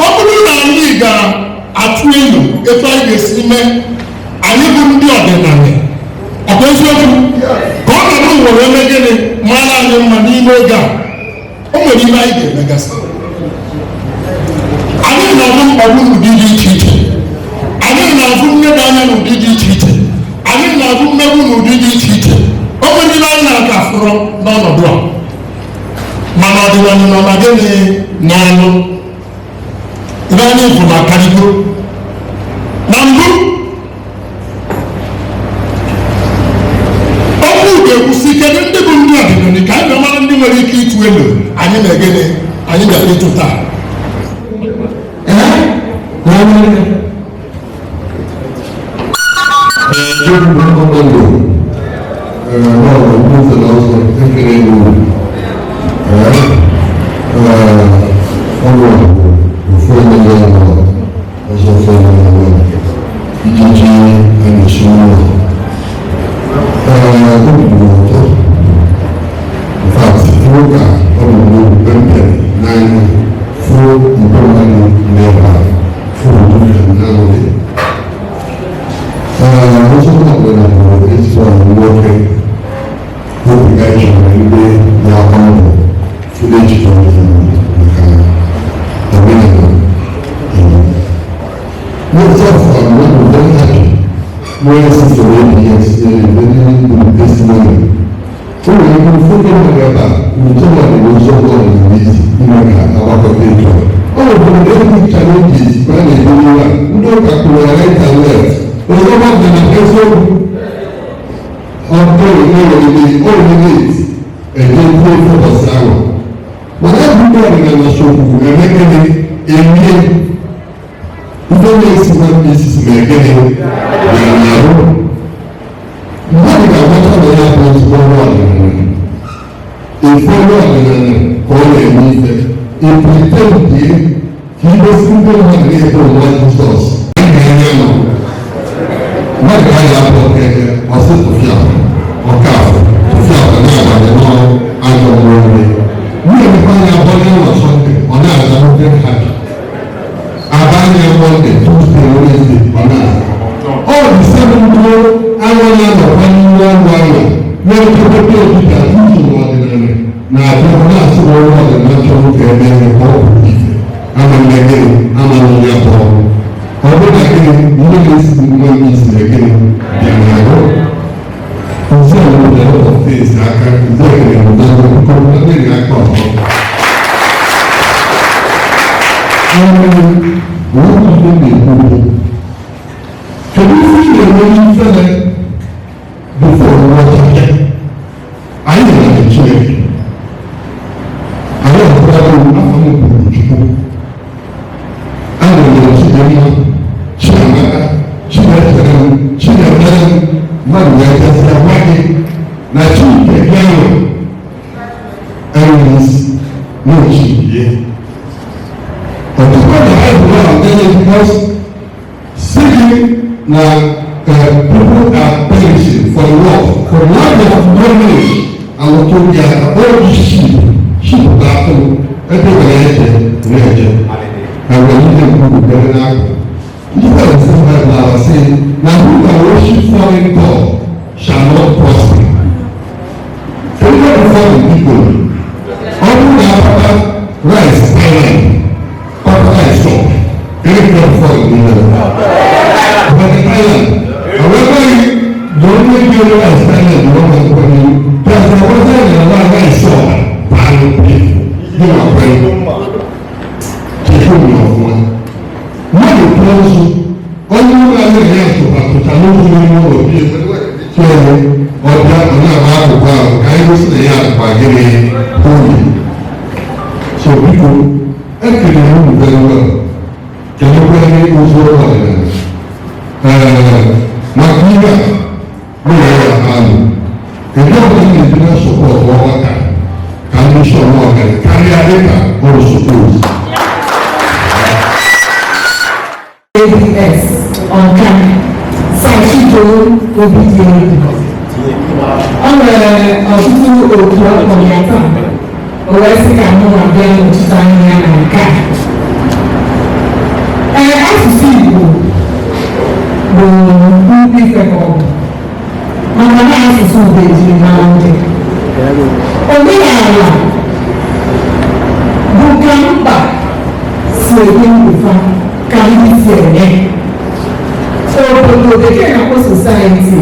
Speaker 7: ọ bụrụ na anyị ga-atụ elu etu anyị ga-esi mee anyị bụ ndị ọdịnala, ọ bụ eziokwu ka ọ nọrọ ụwa wee mee gịnị mara anyị mma n'ime oge a, o nwere ihe anyị ga-emegasị. Anyị na-ahụ mkpagbu n'ụdị dị iche iche, anyị na-ahụ nleba anya n'ụdị dị iche iche, anyị na-ahụ mmegbu n'ụdị dị iche iche. O nwere ihe anyị na-aka afụrọ n'ọnọdụ a, mana ọdịnala nọ na gịnị n'ọnụ ebe anyị bụ na akarịgo na mbụ. Okwu ga-ekwusi kedu ndị bụ ndị ọdịnala ka anyị mara ndị nwere ike ịtụ elu anyị na gịnị anyị bịara ịtụ taa.
Speaker 5: ọdịnala anaghị esi ọha baa nnukwu ifu dị ma kwere chekwa obi ọfụma. Mmadụ pụọ nzu, onye ụlọ anaghị ya tụba n'otu n'ime ụlọ bie so ọbịa, ọ na-agba akụkụ ahụ ka anyị gosi na ya akpa gịnị holy. So biko, ekele unu very well, kelekwa ndị ozi ọdịnala ee maka ihe a mụ na ya alụ ebe ọbụla m na-eji na support ọgbakọ ka ndị isi ọma ọgarị karịa dịka ọrụ suppose.
Speaker 6: ABS Ọka Sachido Obi dị egwu. Ọ nwere ọtụtụ otu ọ kpọrọ ya taa, o wee sị ka mụ na bịa nọchite anya ya na nke a. Ee, asụsụ Igbo bụ nnukwu ife ka ọ bụ, maka na asụsụ bụ ejirimara ndị. Omenala bụ ka mba si ebi ndụfa, ka ndị si eme obodo. Bekee na-akpọ society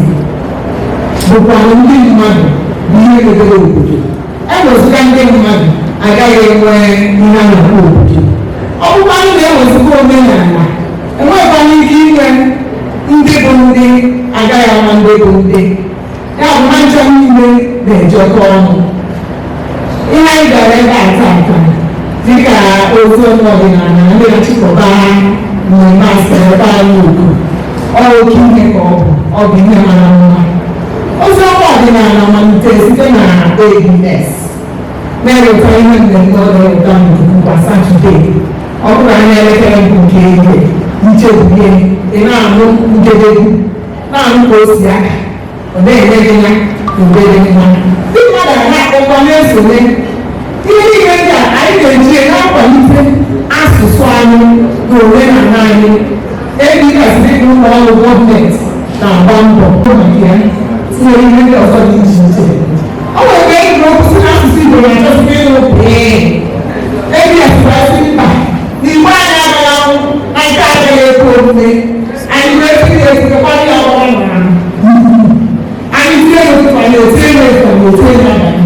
Speaker 6: bụkwa ndị mmadụ bụ ihe mebere obodo. Ewezụga ndị mmadụ, agaghị enwe ihe a na-akpọ obodo. Ọ bụkwa ndị na-ewezụga omenala, enwekwana ike inwe ndị bụ ndị, agaghị ama ndị bụ ndị. Ya bụ na ncha niile na-ejekọ ọnụ. Ihe anyị gara ebe a taata dịka ozi ọma ọdịnala na ndị na-achịkọba mmemme asịrị ebe anyị oku, ọ oke ihe ka ọ bụ, ọ bụ ihe mara mma. Ozi ọma ọdịnala malitere site na ABS na-eweta ihe mmemme ọ na-eweta n'ikuku kwa Satọde, ọ bụrụ anya elekere 2 nke ehihie. Nchebulie, ị na-anụ njedebe, na-anụ ka o si aka, ọ na-enye gị ya n'ụdị dị mma. Ndị mmadụ a na-akpọkwa na-esonye. Ihe niile ndị a anyị na-eji na-akwalite asụsụ anyị na omenala anyị. ABS dịka ụlọ ọrụ gọọmenti na-agba mbọ maka ya, tinyere ihe ndị ọzọ dị iche iche. O nwere ike ịgụ okwu sị na asụsụ Igbo na-achọsị ịnụ pịị. ABS gwasị mba, na Igbo anyị agaghị anwụ, na nke agaghị ekwe omume. Anyị wee tinye eziokwu ya ọgbara na anyị tie n'ụtụtụ, anyị etie n'efu, anyị etie n'abalị.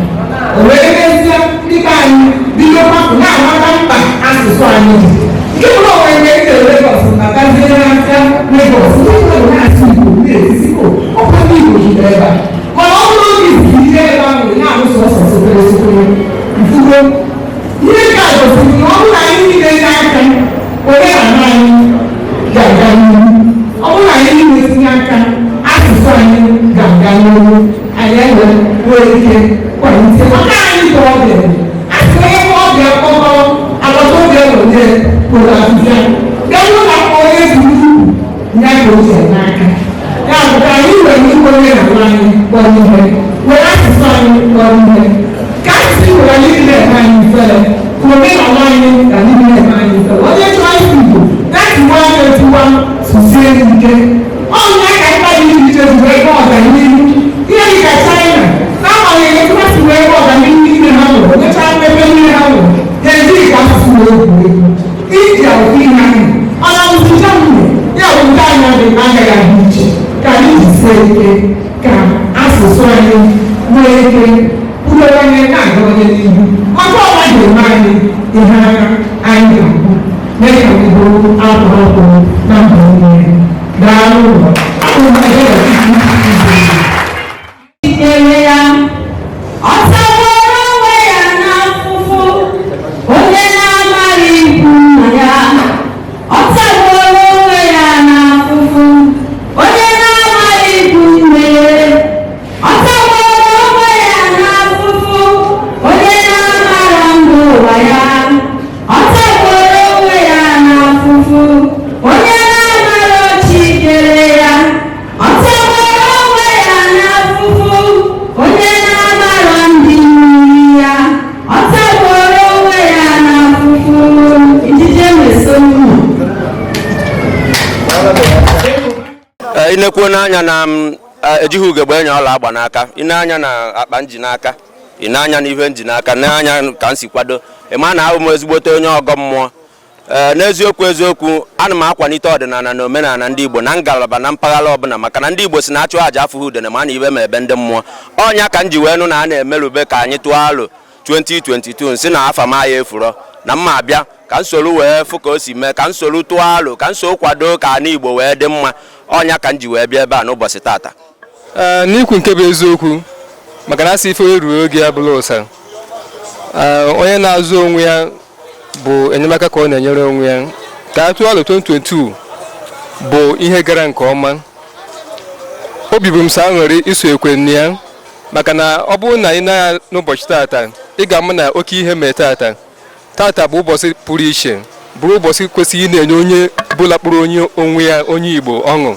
Speaker 6: O wee mezie, ndị be anyị bido kwapụ na-amata mkpa asụsụ anyị dị. Nke bụrụ onwe mgbe e jere Legọs, batazie n'afịa Legọs, ndị mmadụ na-asụ Igbo, na-etisi ọkwa ndị Igbo juru ebe a. Mana ọ bụrụ oge izizi ije ebe ahụ, ị na-ahụ sọsọ sokere sokere ifugo. Ihe nke a gosiri na ọ bụrụ na anyị niile nye aka, omenala anyị ga-aga n'ihu. Ọ bụrụ na anyị niile tinye aka, asụsụ anyị ga-aga n'ihu. Anyị enwe nwee ike kwalite maka anyị bụ ọbịa. Asị onye ọbịa kpọkọrọ agbata obi ewere kwere azịza bịa n'ụlọ akwụkwọ, onye zuru ukwu ya ka o ji n'aka ya bụ ka anyị were ikwe omenala anyị kpọrọ ihe, were asụsụ anyị kpọrọ ihe, ka asụsụ Igbo ghara ịdị na-eme anyị mfere, ka omenala anyị ghara ịdị na-eme anyị mfere. Onye chọọ ịsụ Igbo ya tiwa aka, etiwa, sụsie ike. Ọnya ka mba dị iche iche ji wee nwee ọganihu, ihe dị ka China, n'agbanyeghị etu ha si wee nwee ọganihu niile ha nwere, nwechaa mmepe niile ha nwere, ha ejighị ka asụsụ wee egwu egwu. India ofu ihe ahụ, ọ na-awụzi Germany. Ya bụ nke anyị adịghị agaghị adị iche. Ka anyị jisie ike ka asụsụ anyị nwee ike kwurowanye na-agawanye n'ihu, maka ọnwa ga-eme anyị ihe aka anyị ga-abụ mee ka anyị bụrụ akwa akwụ na mba niile. Daalụ ụlọ abụ m Ebere Chukwu.
Speaker 10: Kere ya, ọ tagburu onwe ya n'afụfụ. Onye na-amaghị ikwu nna ya, ọ tagburu onwe ya n'afụfụ. Onye na-amaghị ikwu nne ya, ọ tagburu onwe ya n'afụfụ. Onye na-amara ndụ ụwa ya, ọ tagburu onwe ya n'afụfụ. Onye na-amara chi kere ya, ọ tagburu onwe ya n'afụfụ. Onye na-amara ndị mmiri ya, ọ tagburu onwe ya n'afụfụ. Ijije meso unu.
Speaker 11: Ee, inekwuo n'anya na m ejighị ugegbe enye ọla agba n'aka. Ị na-anya na akpa nji n'aka, ị na-anya na ihe nji n'aka, n'anya ka m si kwado, ị ma na abụ m ezigbote onye ọgọ mmụọ. Ee, n'eziokwu eziokwu, ana m akwalite ọdịnala na omenala ndị Igbo na ngalaba na mpaghara ọbụla, maka na ndị Igbo si na achụ àjà afụghị udene ma a na ibe ma ebe ndị mmụọ ọnya ka m ji wee nụ na a na-emerube ka anyị tụọ alo 2022. Nsị na afa m aya efuro na mma abịa ka m soro wee fụ ka o si mee, ka m soro tụọ alo, ka m so kwado ka ana Igbo wee dị mma. Ọnya ka m ji wee bịa ebe a n'ụbọchị tata.
Speaker 12: Ee, n'ikwu nke bụ eziokwu, maka na asị ife onye ruru oge ya bụla ụsa. Ee, onye na-azụ onwe ya bụ enyemaka ka ọ na-enyere onwe ya. Ka a tụọ alo 2022 bụ ihe gara nke ọma. Obi bụ m sọ aṅụrị iso ekwe nne ya, maka na ọ bụrụ na ị na n'ụbọchị tata, ị ga-ama na oke ihe mee tata. Tata bụ ụbọchị pụrụ iche, bụrụ ụbọchị kwesịrị ị na-enye onye bụla kpụrụ onye onwe ya onye Igbo ọṅụ,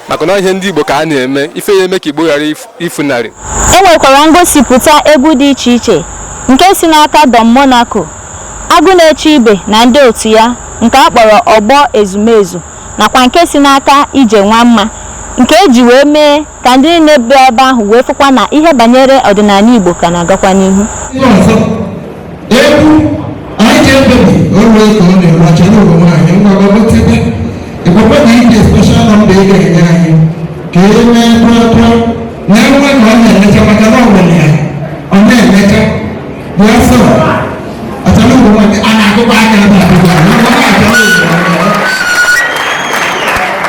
Speaker 12: maka na ihe ndị Igbo ka a na-eme ife ya eme ka Igbo ghara ifunarị.
Speaker 2: E nwekwara ngosipụta egwu dị iche iche nke si n'aka Don Monaco, Agụ Na-eche Ibe na ndị otu ya nke a kpọrọ Ọgbọ Ezumezu, nakwa nke si n'aka Ije Nwamma, nke eji wee mee ka ndị niile bịa ebe ahụ wee fụkwa na ihe banyere ọdịnala Igbo ka na-agakwa n'ihu.
Speaker 6: Ọzọ egwu anyị ji ebebi oru ka ọ na-eru achara ụmụ nwaanyị ngwagọgotebe ịgbakwa na ije special number ị ga-enye anyị ka e mee tụọ na enwe ka ọ na-emecha, maka na ọ nwere ya ọ na-emecha. Bịa sọ achara ụmụ nwaanyị a na-akụkọ aka ebe a bịa na ngwa achara ụmụ nwaanyị.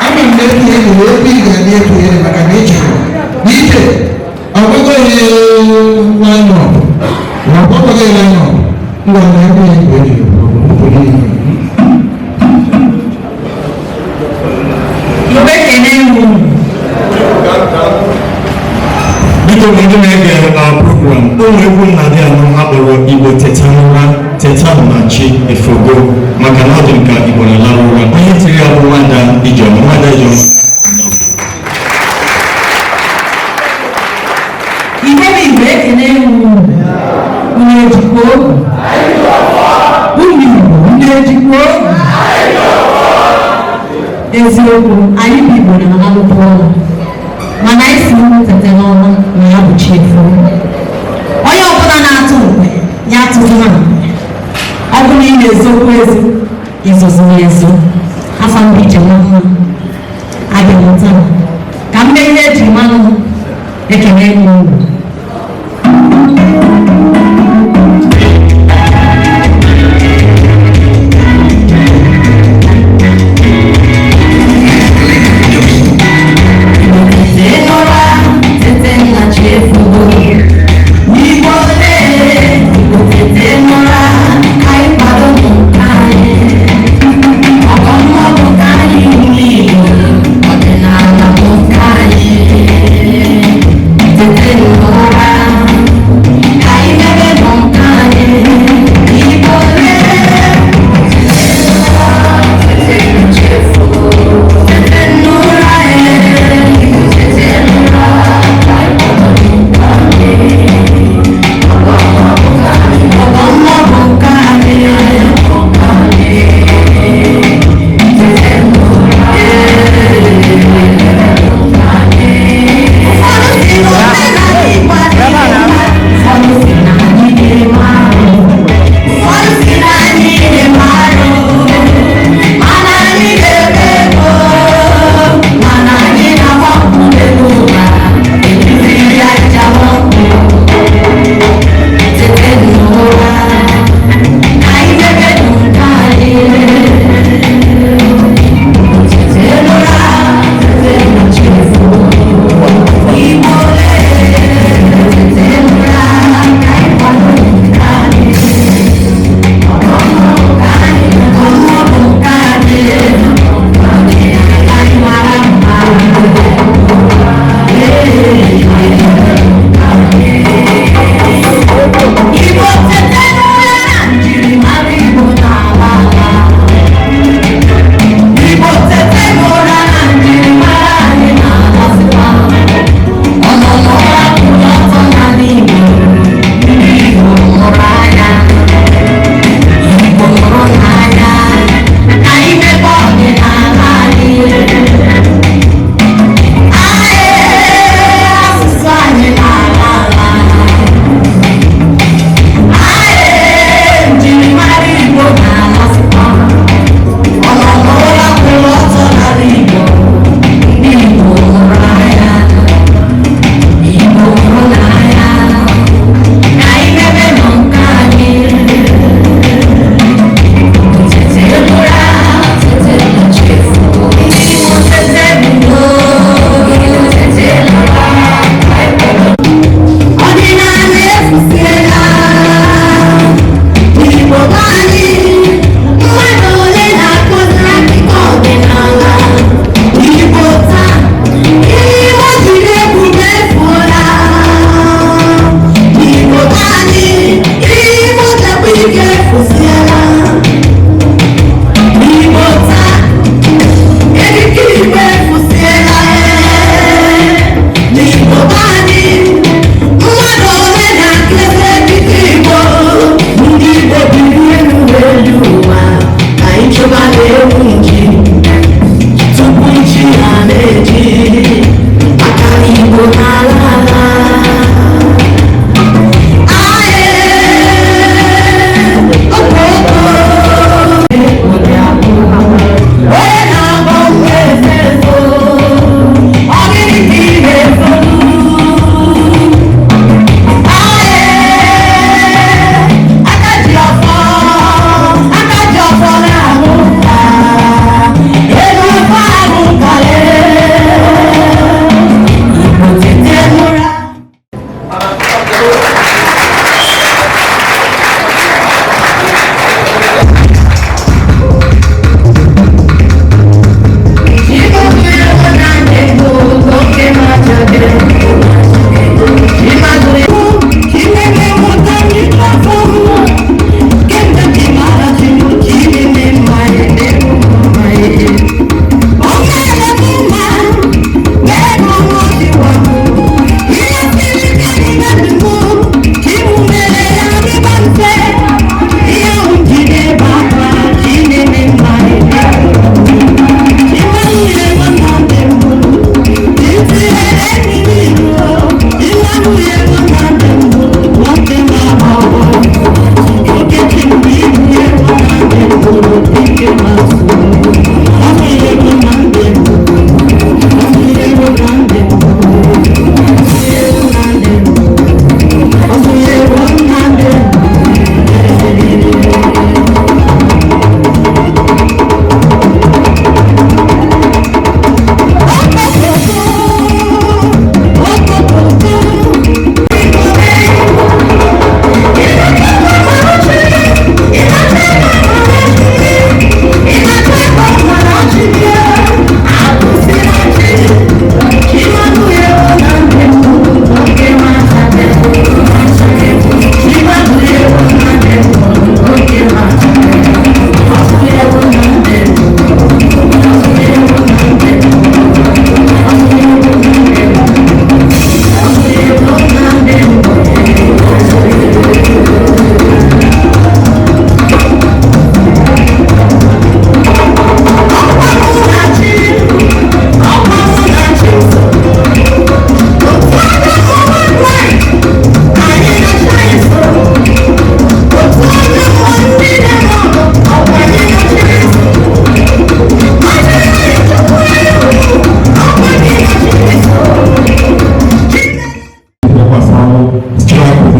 Speaker 6: Ama m na etu enyi na ebe ị ga-adị etu enyi, maka na ị chọrọ na ije ọgwụgwọ ya line up na ọgwụgwọ ya line up. Ngwa na ebe ya igwe eji obodo niile.
Speaker 10: Igbo, ekene m unu.
Speaker 4: Biko, ndị na-ege na program ụmụ egwu nnadị anọ ha kpọrọ Igbo Teta n'ụra, teta na chi efogo, maka na ọ dị ka Igbo na-alarụ ụra. Onye tiri ya bụ Nwada Ijeọma. Nwada Ijeọma.
Speaker 10: Igbo bụ Igbo, ekene m unu. Unu ejikwa ogu? Unu Igbo, unu ejikwa ogu? Eziokwu, anyị bụ Igbo na-analụta ụlọ, mana anyị si unu tete n'ọnwa na ya bụ chi efo. Onye ọbụla na-atụ mgbe ya atụzila mgbe ọ bụ na ị na-ezokwu ezu izoziri ezo. Afọ mbụ ije nwa mma abịa m taa ka m mee ihe eji mmanụ. Ekele m unu.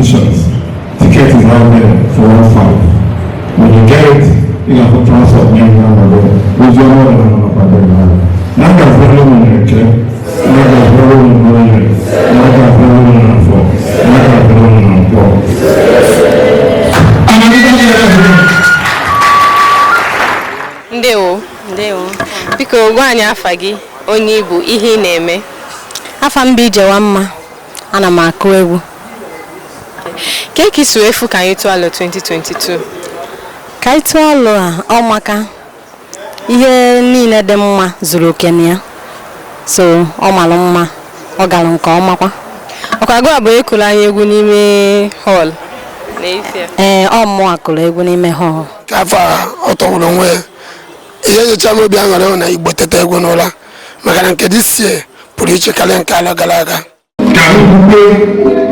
Speaker 7: Ticket is out there for 15. When you get it, you have to transfer me and your Ozi ọma ọdịnala nọkwa there now. Na ga-afọrọ unu n'Eke, na ga-afọrọ unu n'Oye, na ga-afọrọ unu n'Afọ, na ga-afọrọ unu na Nkwọ.
Speaker 3: Ndewo.
Speaker 13: Ndewo.
Speaker 3: Biko gwa anyị afa gị, onye ị bụ, ihe ị na-eme.
Speaker 13: Afa m bụ Ijewamma. Ana m akụ egwu.
Speaker 3: Ka ka isi wee fụ Ka Anyị Tụọ Alo 2022?
Speaker 13: Ka Anyị Tụọ Alo a, ọ maka ihe niile dị mma zuru oke na ya. So ọ mara mma, ọ gara nke ọma kwa.
Speaker 3: Ọkwa gị bụ ekụrụ anyị egwu n'ime hall n'ezie?
Speaker 13: Ee, ọ mụọ kụrụ egwu n'ime hall.
Speaker 14: Ka afọ a ọ tọgburu onwe ya. Ihe nyocha m obi aṅụrị hụ na Igbo teta egwu n'ụra maka na nke this year pụrụ iche karịa nke ala gara aga.
Speaker 7: Thank you.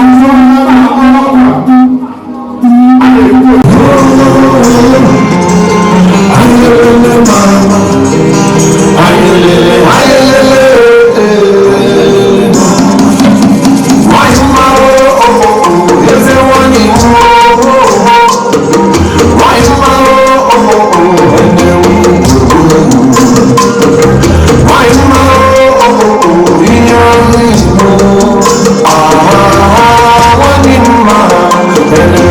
Speaker 5: na-asụ, a na-ama ọkwa, a na-ekwu. Ayelele mama, ayelele, ayelele, nwanyị mma o, eze nwanyị o, nwanyị mma o, ene nwanyị mma o, ihe ọnụ Igbo, ah, nwanyị mma, ene.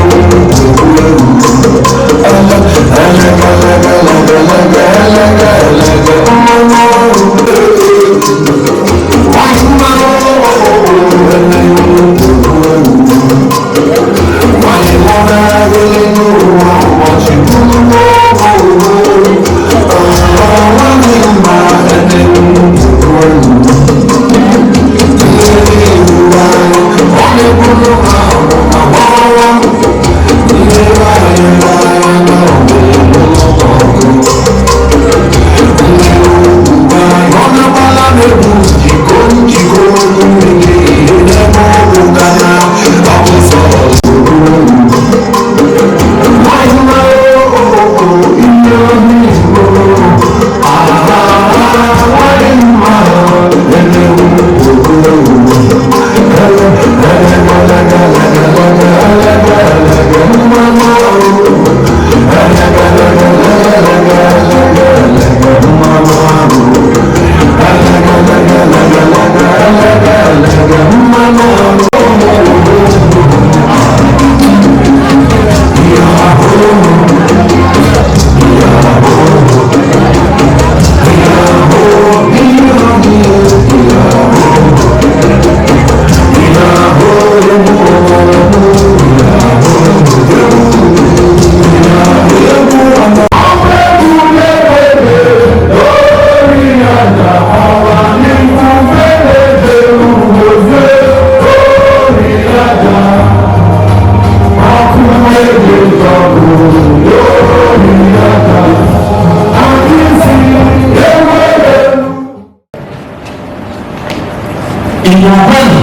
Speaker 7: Igbo kwenu!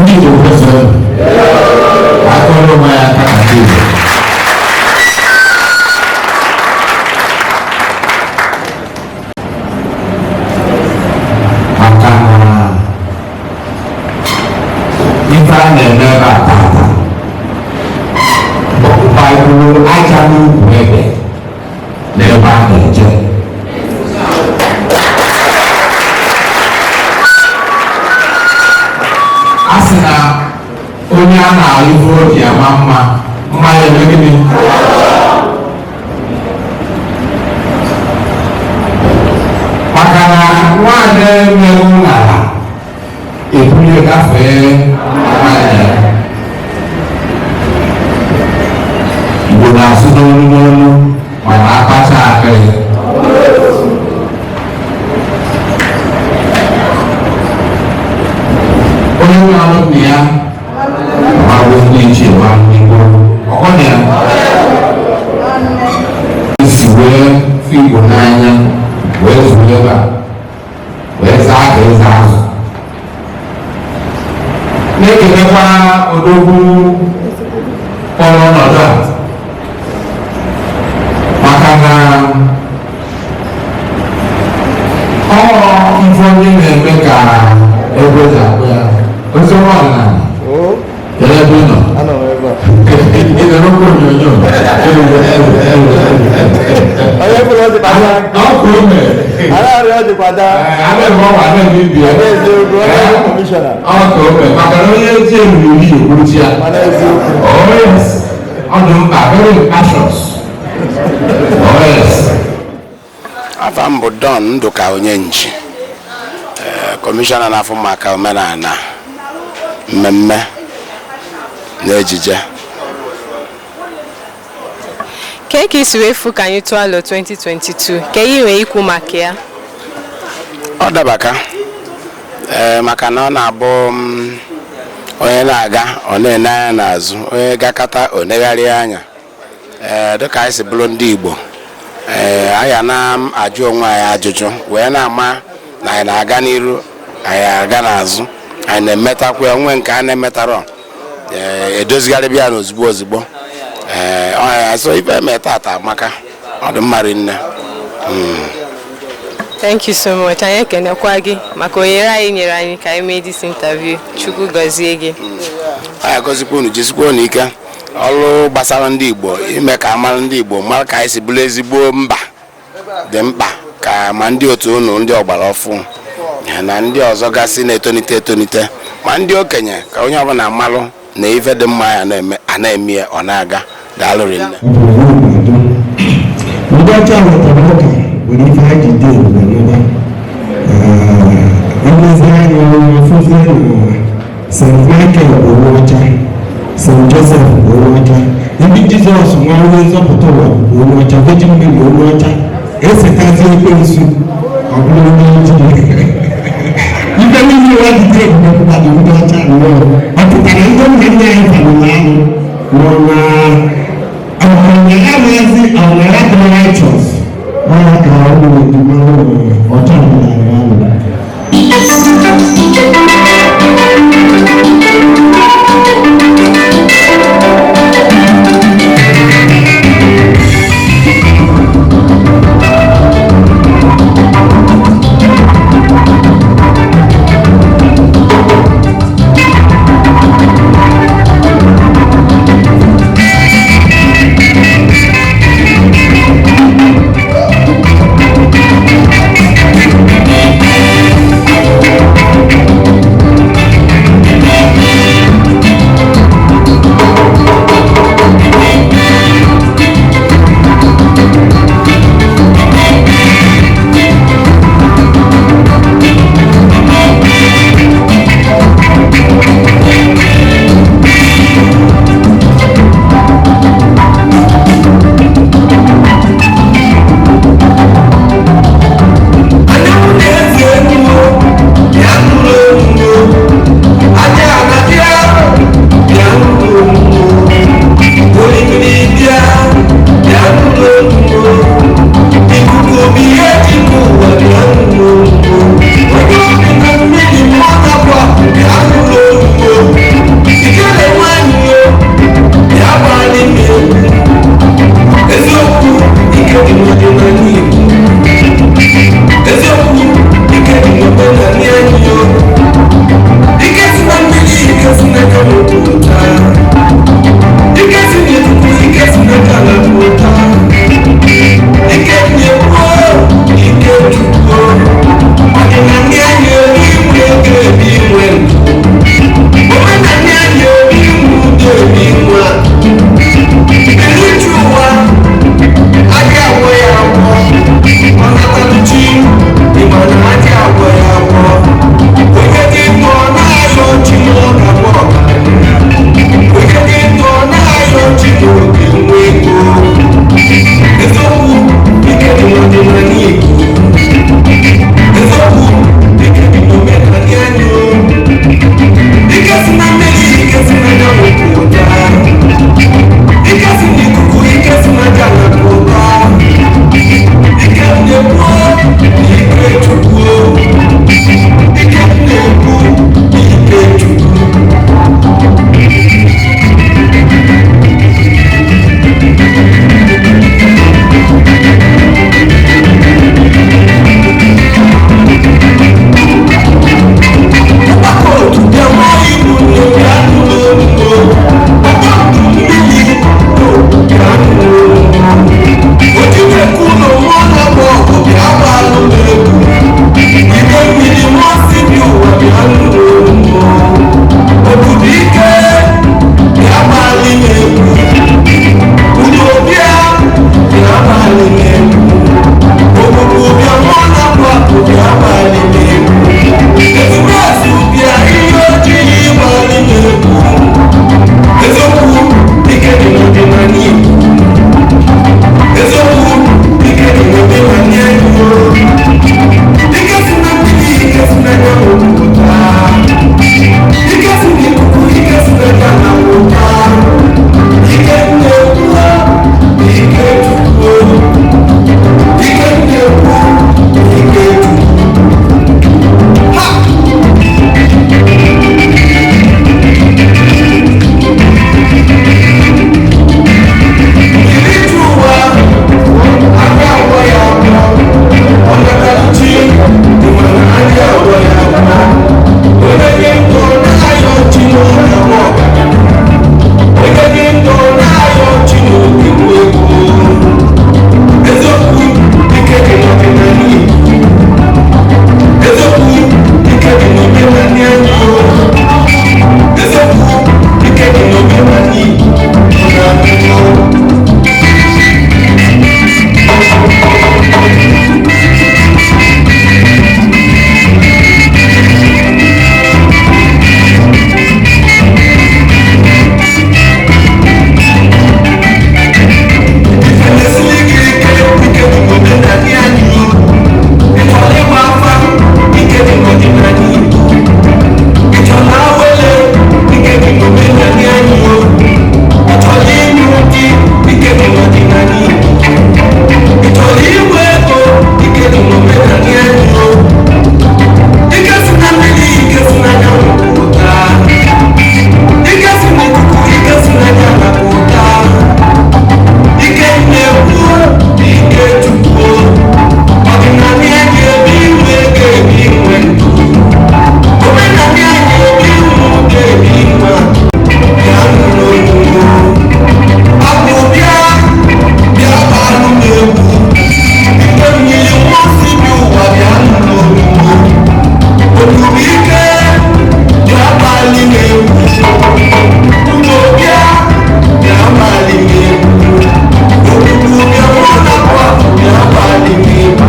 Speaker 7: Ndị Igbo kwesịrị akọrọ onwe ya aka na ndị Igbo. Maka na ife a na-eme ebe a tata bụ baịbụl aja n'ukwu ede n'ebe a na-eje. A sị na onye a na-alụfu oji ama mma mma ya eme gịnị? Maka na nwaanyị emerụ n'ala ebunye gafee nwaanyị ya. Igbo na-asụ n'olu n'olu mana akpacha aka ya. Onye na-alụ nna ya ma bụ ndị ichie ma ndị gboo ọkọ na ya si wee fụ Igbo n'anya wee zuru ebe a wee zaa ka eze azụ na-ekelekwa odogwu kpọrọ ọnọdụ a maka na ọ ife onye na-eme ka ego ji akpụ ya oziọma ọdịnala. Kedu ebe ị nọ? Ị nọ n'okwu onyonyo? Ọkụ ome. Abịa ọwa na-eme ibi ya. Ọkụ ome maka na onye ji eriri iri ekwuru ya. Oh yes. Ọ dị mkpa, very passions. Oh yes.
Speaker 15: Afa m bụ Don Ndụka Onyenji, kọmishọna na-afụ maka omenala, mmemme na ejije.
Speaker 3: Kee ka isi wee fụ ka anyị tụọ alo 2022 ka ihe nwee ikwu maka ya?
Speaker 15: Ọ dabaka, ee, maka na ọ na-abụ onye na-aga ọ na-ene anya n'azụ, onye gakata o negharịa anya. Ee, dịka anyị si bụrụ ndị Igbo, ee, anyị na-ajụ onwe anyị ajụjụ wee na-ama na anyị na-aga n'iru. Anyị aga n'azụ, anyị na-emetakwa ya, onwe nke a na-emetarọ, ee, edozigharịbịa ya ozugbo ozugbo. Ee, ọ ya so ife eme tata amaka, ọ dị mma rinne.
Speaker 3: Thank you so much. Anyị ekenekwa gị maka ohere anyị nyere anyị ka anyị mee this interview. Chukwu gọzie gị.
Speaker 15: Anyị agọzikwa unu, jisikwa unu ike. Ọrụ gbasara ndị Igbo, ime ka amara ndị Igbo mara ka anyị si bụrụ ezigbo mba, dị mkpa ka ma ndị otu unu, ndị ọgbara ọfụ na ndị ọzọ gasị na-etonite etonite, ma ndị okenye, ka onye ọbụla malụ na ife dị mma ya na-eme, a na-eme ya, ọ na-aga. Daalụ rinne.
Speaker 16: Ndị ọcha wetara ụka nwere ife ha ji dị ebube n'ụba. Elezi anya ọfụzie na St. Michael bụ onye ọcha, St. Joseph bụ onye ọcha, ndị Jizọs nwa onye nzọpụta ụwa bụ onye ọcha, Virgin Mary onye ọcha, esetazi ekwensu ọ bụrụ onye ojii. Ife niile ụwa ji dị ebube bụkwadụ ndị ọcha nnọọ. Ọ pụtara ndị nna nna anyị kwadoro alụ nọ na ọna ya maazị ọna ya dị righteous ọya ka ọ na-eji mmanụ ọcha ọbụla alụ.
Speaker 17: gbalị m egwu. Ugbo bịa, bịa gbalị m egwu. Ogbugbu bịa, mụ na kwa bịa gbalị m egwu.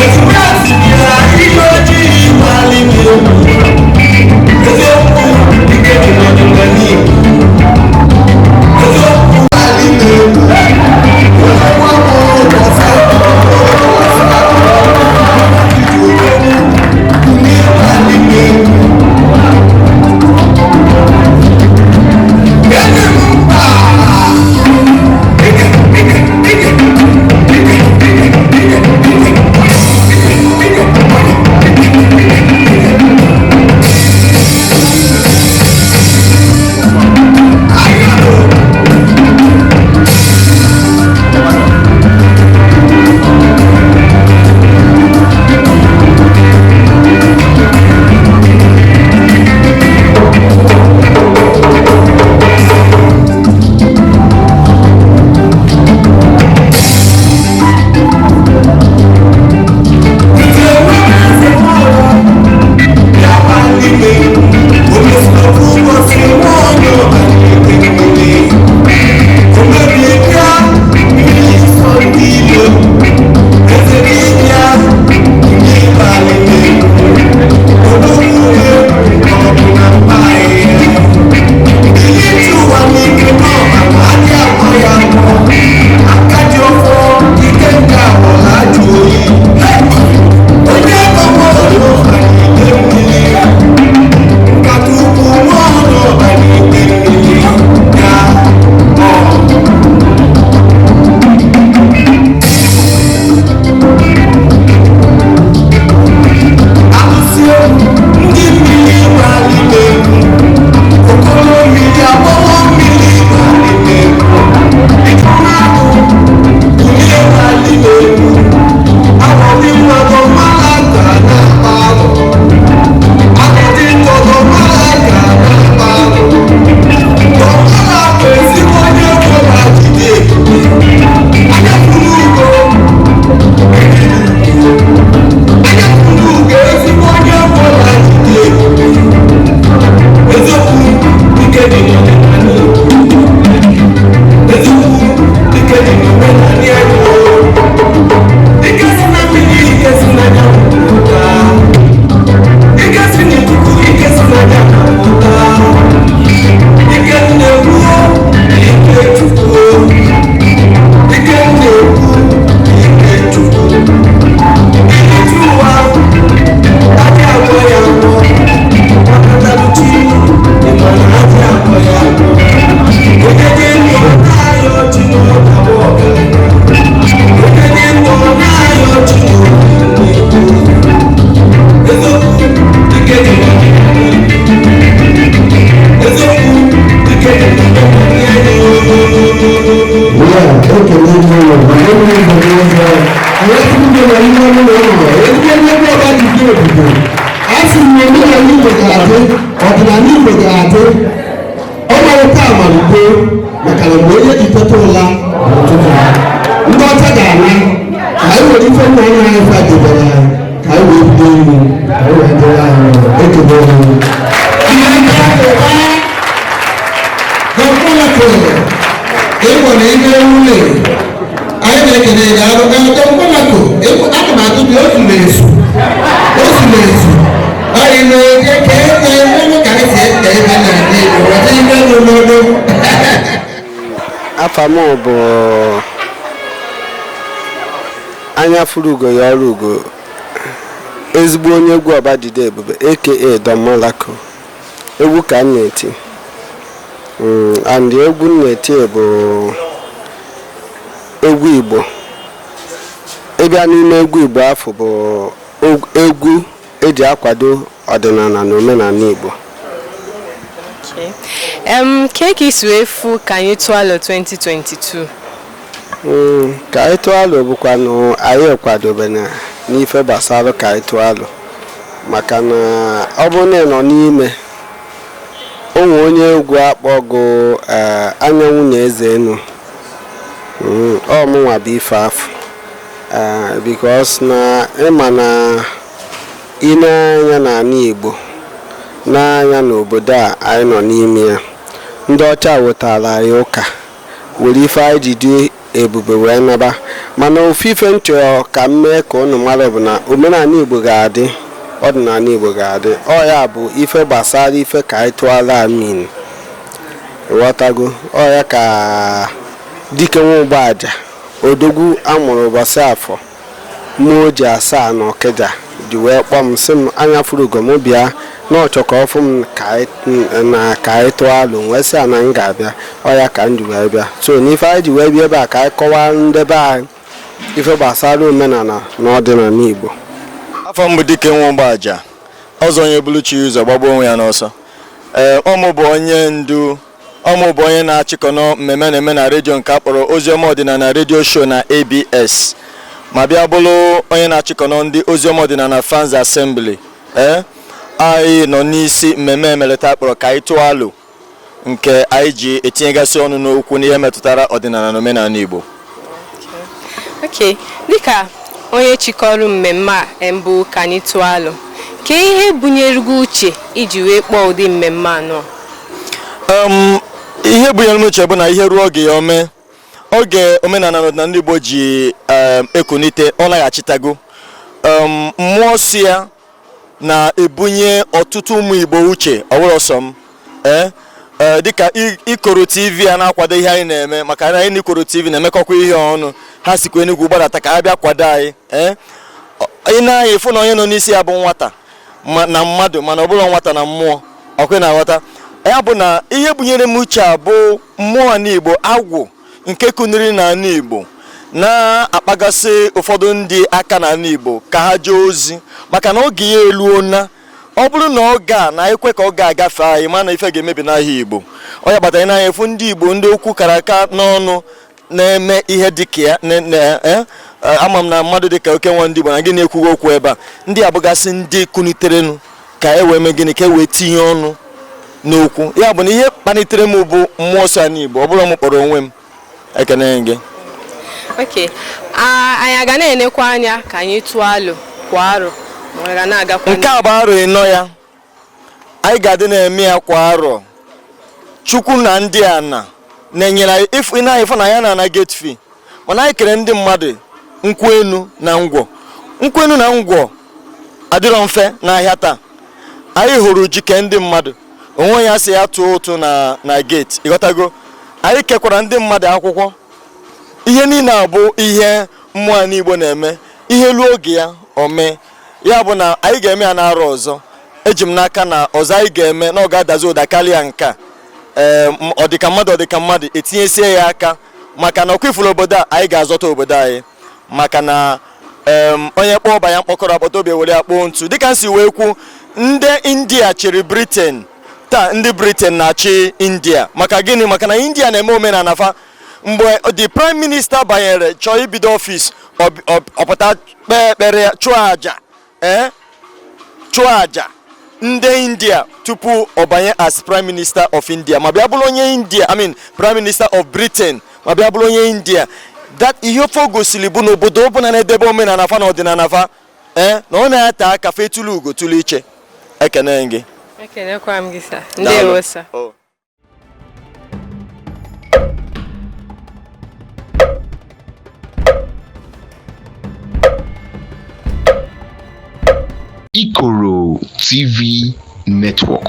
Speaker 17: Ezumezu bịa, ihe ojii gbalị m egwu. Eziokwu, ike dị n'ọdịnala Igbo. Eziokwu gbalị m egwu. Onye nwa m ụbọchị
Speaker 16: Ọdịnala Igbo ga-adị ọmalite amalite maka na mgbe onye ji teta ụla bụ ụtụtụ ndị ọcha ga-ana ka anyị were ife nna nna anyị fa debere anyị ka anyị wee bido iwu ka anyị wee dịrị anyị ekele
Speaker 18: Ịgwọ na ime ụlọ anyị na-ekele gị arụ mkpọmakụ ana m atụ gị otu na-ezu otu na-ezu anyị na-eje ka ebe ebe ka anyị si eke ebe na ndị Igbo weta ime n'obodo.
Speaker 15: Afa m bụ anya furu ugo ya ọrụ ugo, ezigbo onye egwu Ọbajide Ebube aka Don Molako. Egwu ka m na-eti, and egwu m na-eti bụ egwu Igbo. Ịbịa n'ime egwu Igbo afọ bụ egwu eji akwado ọdịnala na omenala Igbo.
Speaker 3: Ka ka isi wee fụ Ka Anyị Tụọ Alo 2022?
Speaker 15: Ka anyị tụọ alo bụkwanụ anyị kwadobe na n'ife gbasara ka anyị tụọ alo, maka na ọ bụrụ na ị nọ n'ime onwe onye egwu akpọgo anyanwụ na eze enu, ọ mụnwa bụ ife afọ, because na ịma na ị na-anya n'ala Igbo
Speaker 19: N'anya n'obodo a anyị nọ n'ime ya, ndị ọcha wetara anyị ụka were ife anyị ji dị ebube wee naba. Mana ofu ife m chọrọ ka m mee ka unu mara bụ na omenala Igbo ga-adị, ọdịnala Igbo ga-adị. Ọ ya bụ ife gbasara ife ka anyị tụọla amin, ghọtago? Ọ ya ka Dike Nwa Ụgbọaja, odogwu amụrụ ụbọchị Afọ mmụọ ji asaa na Ọkịja, ji wee kpọọ m, sị m anya furu ugo m bịa na ọchọ ka ọ fụ m ka anyị na ka anyị tụọ alụ, wee sị ya na m ga-abịa. Ọ ya ka m ji wee bịa. So n'ife anyị ji wee bịa ebe a, ka anyị kọwaa ndebe anyị ife gbasara omenala na ọdịnala Igbo.
Speaker 20: Afọ mbụ, Dike Nwa Ụgbọaja ọzọ, onye bulu chi ụzọ gbagbuo onwe ya n'ọsọ. Ee, ọmụ bụ onye ndu, ọmụ bụ onye na-achịkọnọ mmemme na-eme na redio nke a kpọrọ Oziọma Ọdịnala Radio Show na ABS, ma bịa bụrụ onye na-achịkọnọ ndị Oziọma Ọdịnala Fans Assembly. Ee, anyị nọ n'isi mmemme emeleta akpọrọ Ka Anyị Tụọ Alo, nke anyị ji etinyegasị ọnụ n'okwu n'ihe metụtara ọdịnala na omenala Igbo.
Speaker 3: Ok, dịka onye chịkọrọ mmemme a mbụ, Ka Anyị Tụọ Alo, ka ihe bunyere gị uche iji wee kpọọ ụdị mmemme anọ?
Speaker 20: Ihe bunyere m uche bụ na ihe ruo oge ya ome, oge omenala na ọdịnala Igbo ji ekunite, ọ laghachitago. Mmụọ si ya na-ebunye ọtụtụ ụmụ Igbo uche, ọwụrụ ọsọ m. Ee, dịka Ikoro TV a na-akwado ihe anyị na-eme, maka na anyị na Ikoro TV na-emekọkwa ihe ọnụ, ha sikwa Enugwu gbadata ka ha bịa kwado anyị. Ee, ị na-anya ịfụ na onye nọ n'isi ya bụ nwata na mmadụ, mana ọ bụrụ nwata na mmụọ ọkwe na-aghọta ya bụ na ihe bunyere m uche a bụ mmụọ n'Igbo, agwụ nke kuniri n'ala Igbo na-akpagasị ụfọdụ ndị aka n'ala Igbo ka ha jee ozi, maka na oge ya eluona. Ọ bụrụ na ọ ga na ekwe ka ọ ga-agafe anyị, ma na ife ga-emebi n'ahịa Igbo. Ọ ya kpatara n'anya efu ndị Igbo, ndị okwu kara aka n'ọnụ na-eme ihe dịka ya. Ama m na mmadụ dịka oke nwa ndị Igbo na gị na-ekwughị okwu ebe a, ndị abụgasị ndị kuniterenụ ka e wee mee gịnị, ka e wee tinye ọnụ n'okwu ya. Bụ na ihe kpalitere m bụ mmụọ nsọ n'Igbo, ọ bụrụ m kpọrọ onwe m. Ekene gị.
Speaker 3: Ok, anyị aga na-enekwa anya ka anyị tụọ alo kwa arọ, ma ọ ga na-agakwa?
Speaker 20: Nke a bụ arọ ịnọ ya anyị ga-adị na-eme ya kwa arọ. Chukwu na ndị ana na-enyere anyị. Ị na-ịfụ na ya na-ana gate fee, mana anyị kere ndị mmadụ nkwụ enu na ngwọ. Nkwụ enu na ngwọ adịrọ mfe n'ahịa taa. Anyị hụrụ ji kee ndị mmadụ, onwe ya sị ya tụọ ụtụ na gate, ịghọtago? Anyị kekwara ndị mmadụ akwụkwọ. Ihe niile a bụ ihe mmụọ n'Igbo na-eme. Ihe luo oge ya o mee. Ya bụ na anyị ga-eme ya n'arọ ọzọ. Eji m n'aka na ọzọ anyị ga-eme na ọ ga-adazi ụda karịa nke a. Ee, ọ dịka mmadụ, ọ dịka mmadụ etinyesie ya aka, maka na ọkwa ifuru obodo a, anyị ga-azọta obodo anyị, maka na onye kpọọ ọba ya mkpọkọrọ akpọta obi ewere ya kpọọ ntu. Dịka m si wee kwu, ndị India chịrị Britain, taa ndị Britain na-achị India. Maka gịnị? Maka na India na-eme omenala fa. Mgbe the prime minister banyere chọọ ibido ọfịs, ọpụta kpee ekpere ya, chụọ àjà, ee, chụọ àjà ndị India tupu ọ banye as prime minister of India, ma bịa bụrụ onye India, I mean prime minister of Britain, ma bịa bụrụ onye India. That ihe ofe o gosiri bụ n'obodo ọbụla na-edebe omenala fa na ọdịnala fa, ee, na ọ na-ata aka fa etulu ugo tulu iche. Ekene gị.
Speaker 3: Ekenekwa m gị, sir. Ndewo, sir.
Speaker 20: Oh.
Speaker 1: Ikoro TV Network.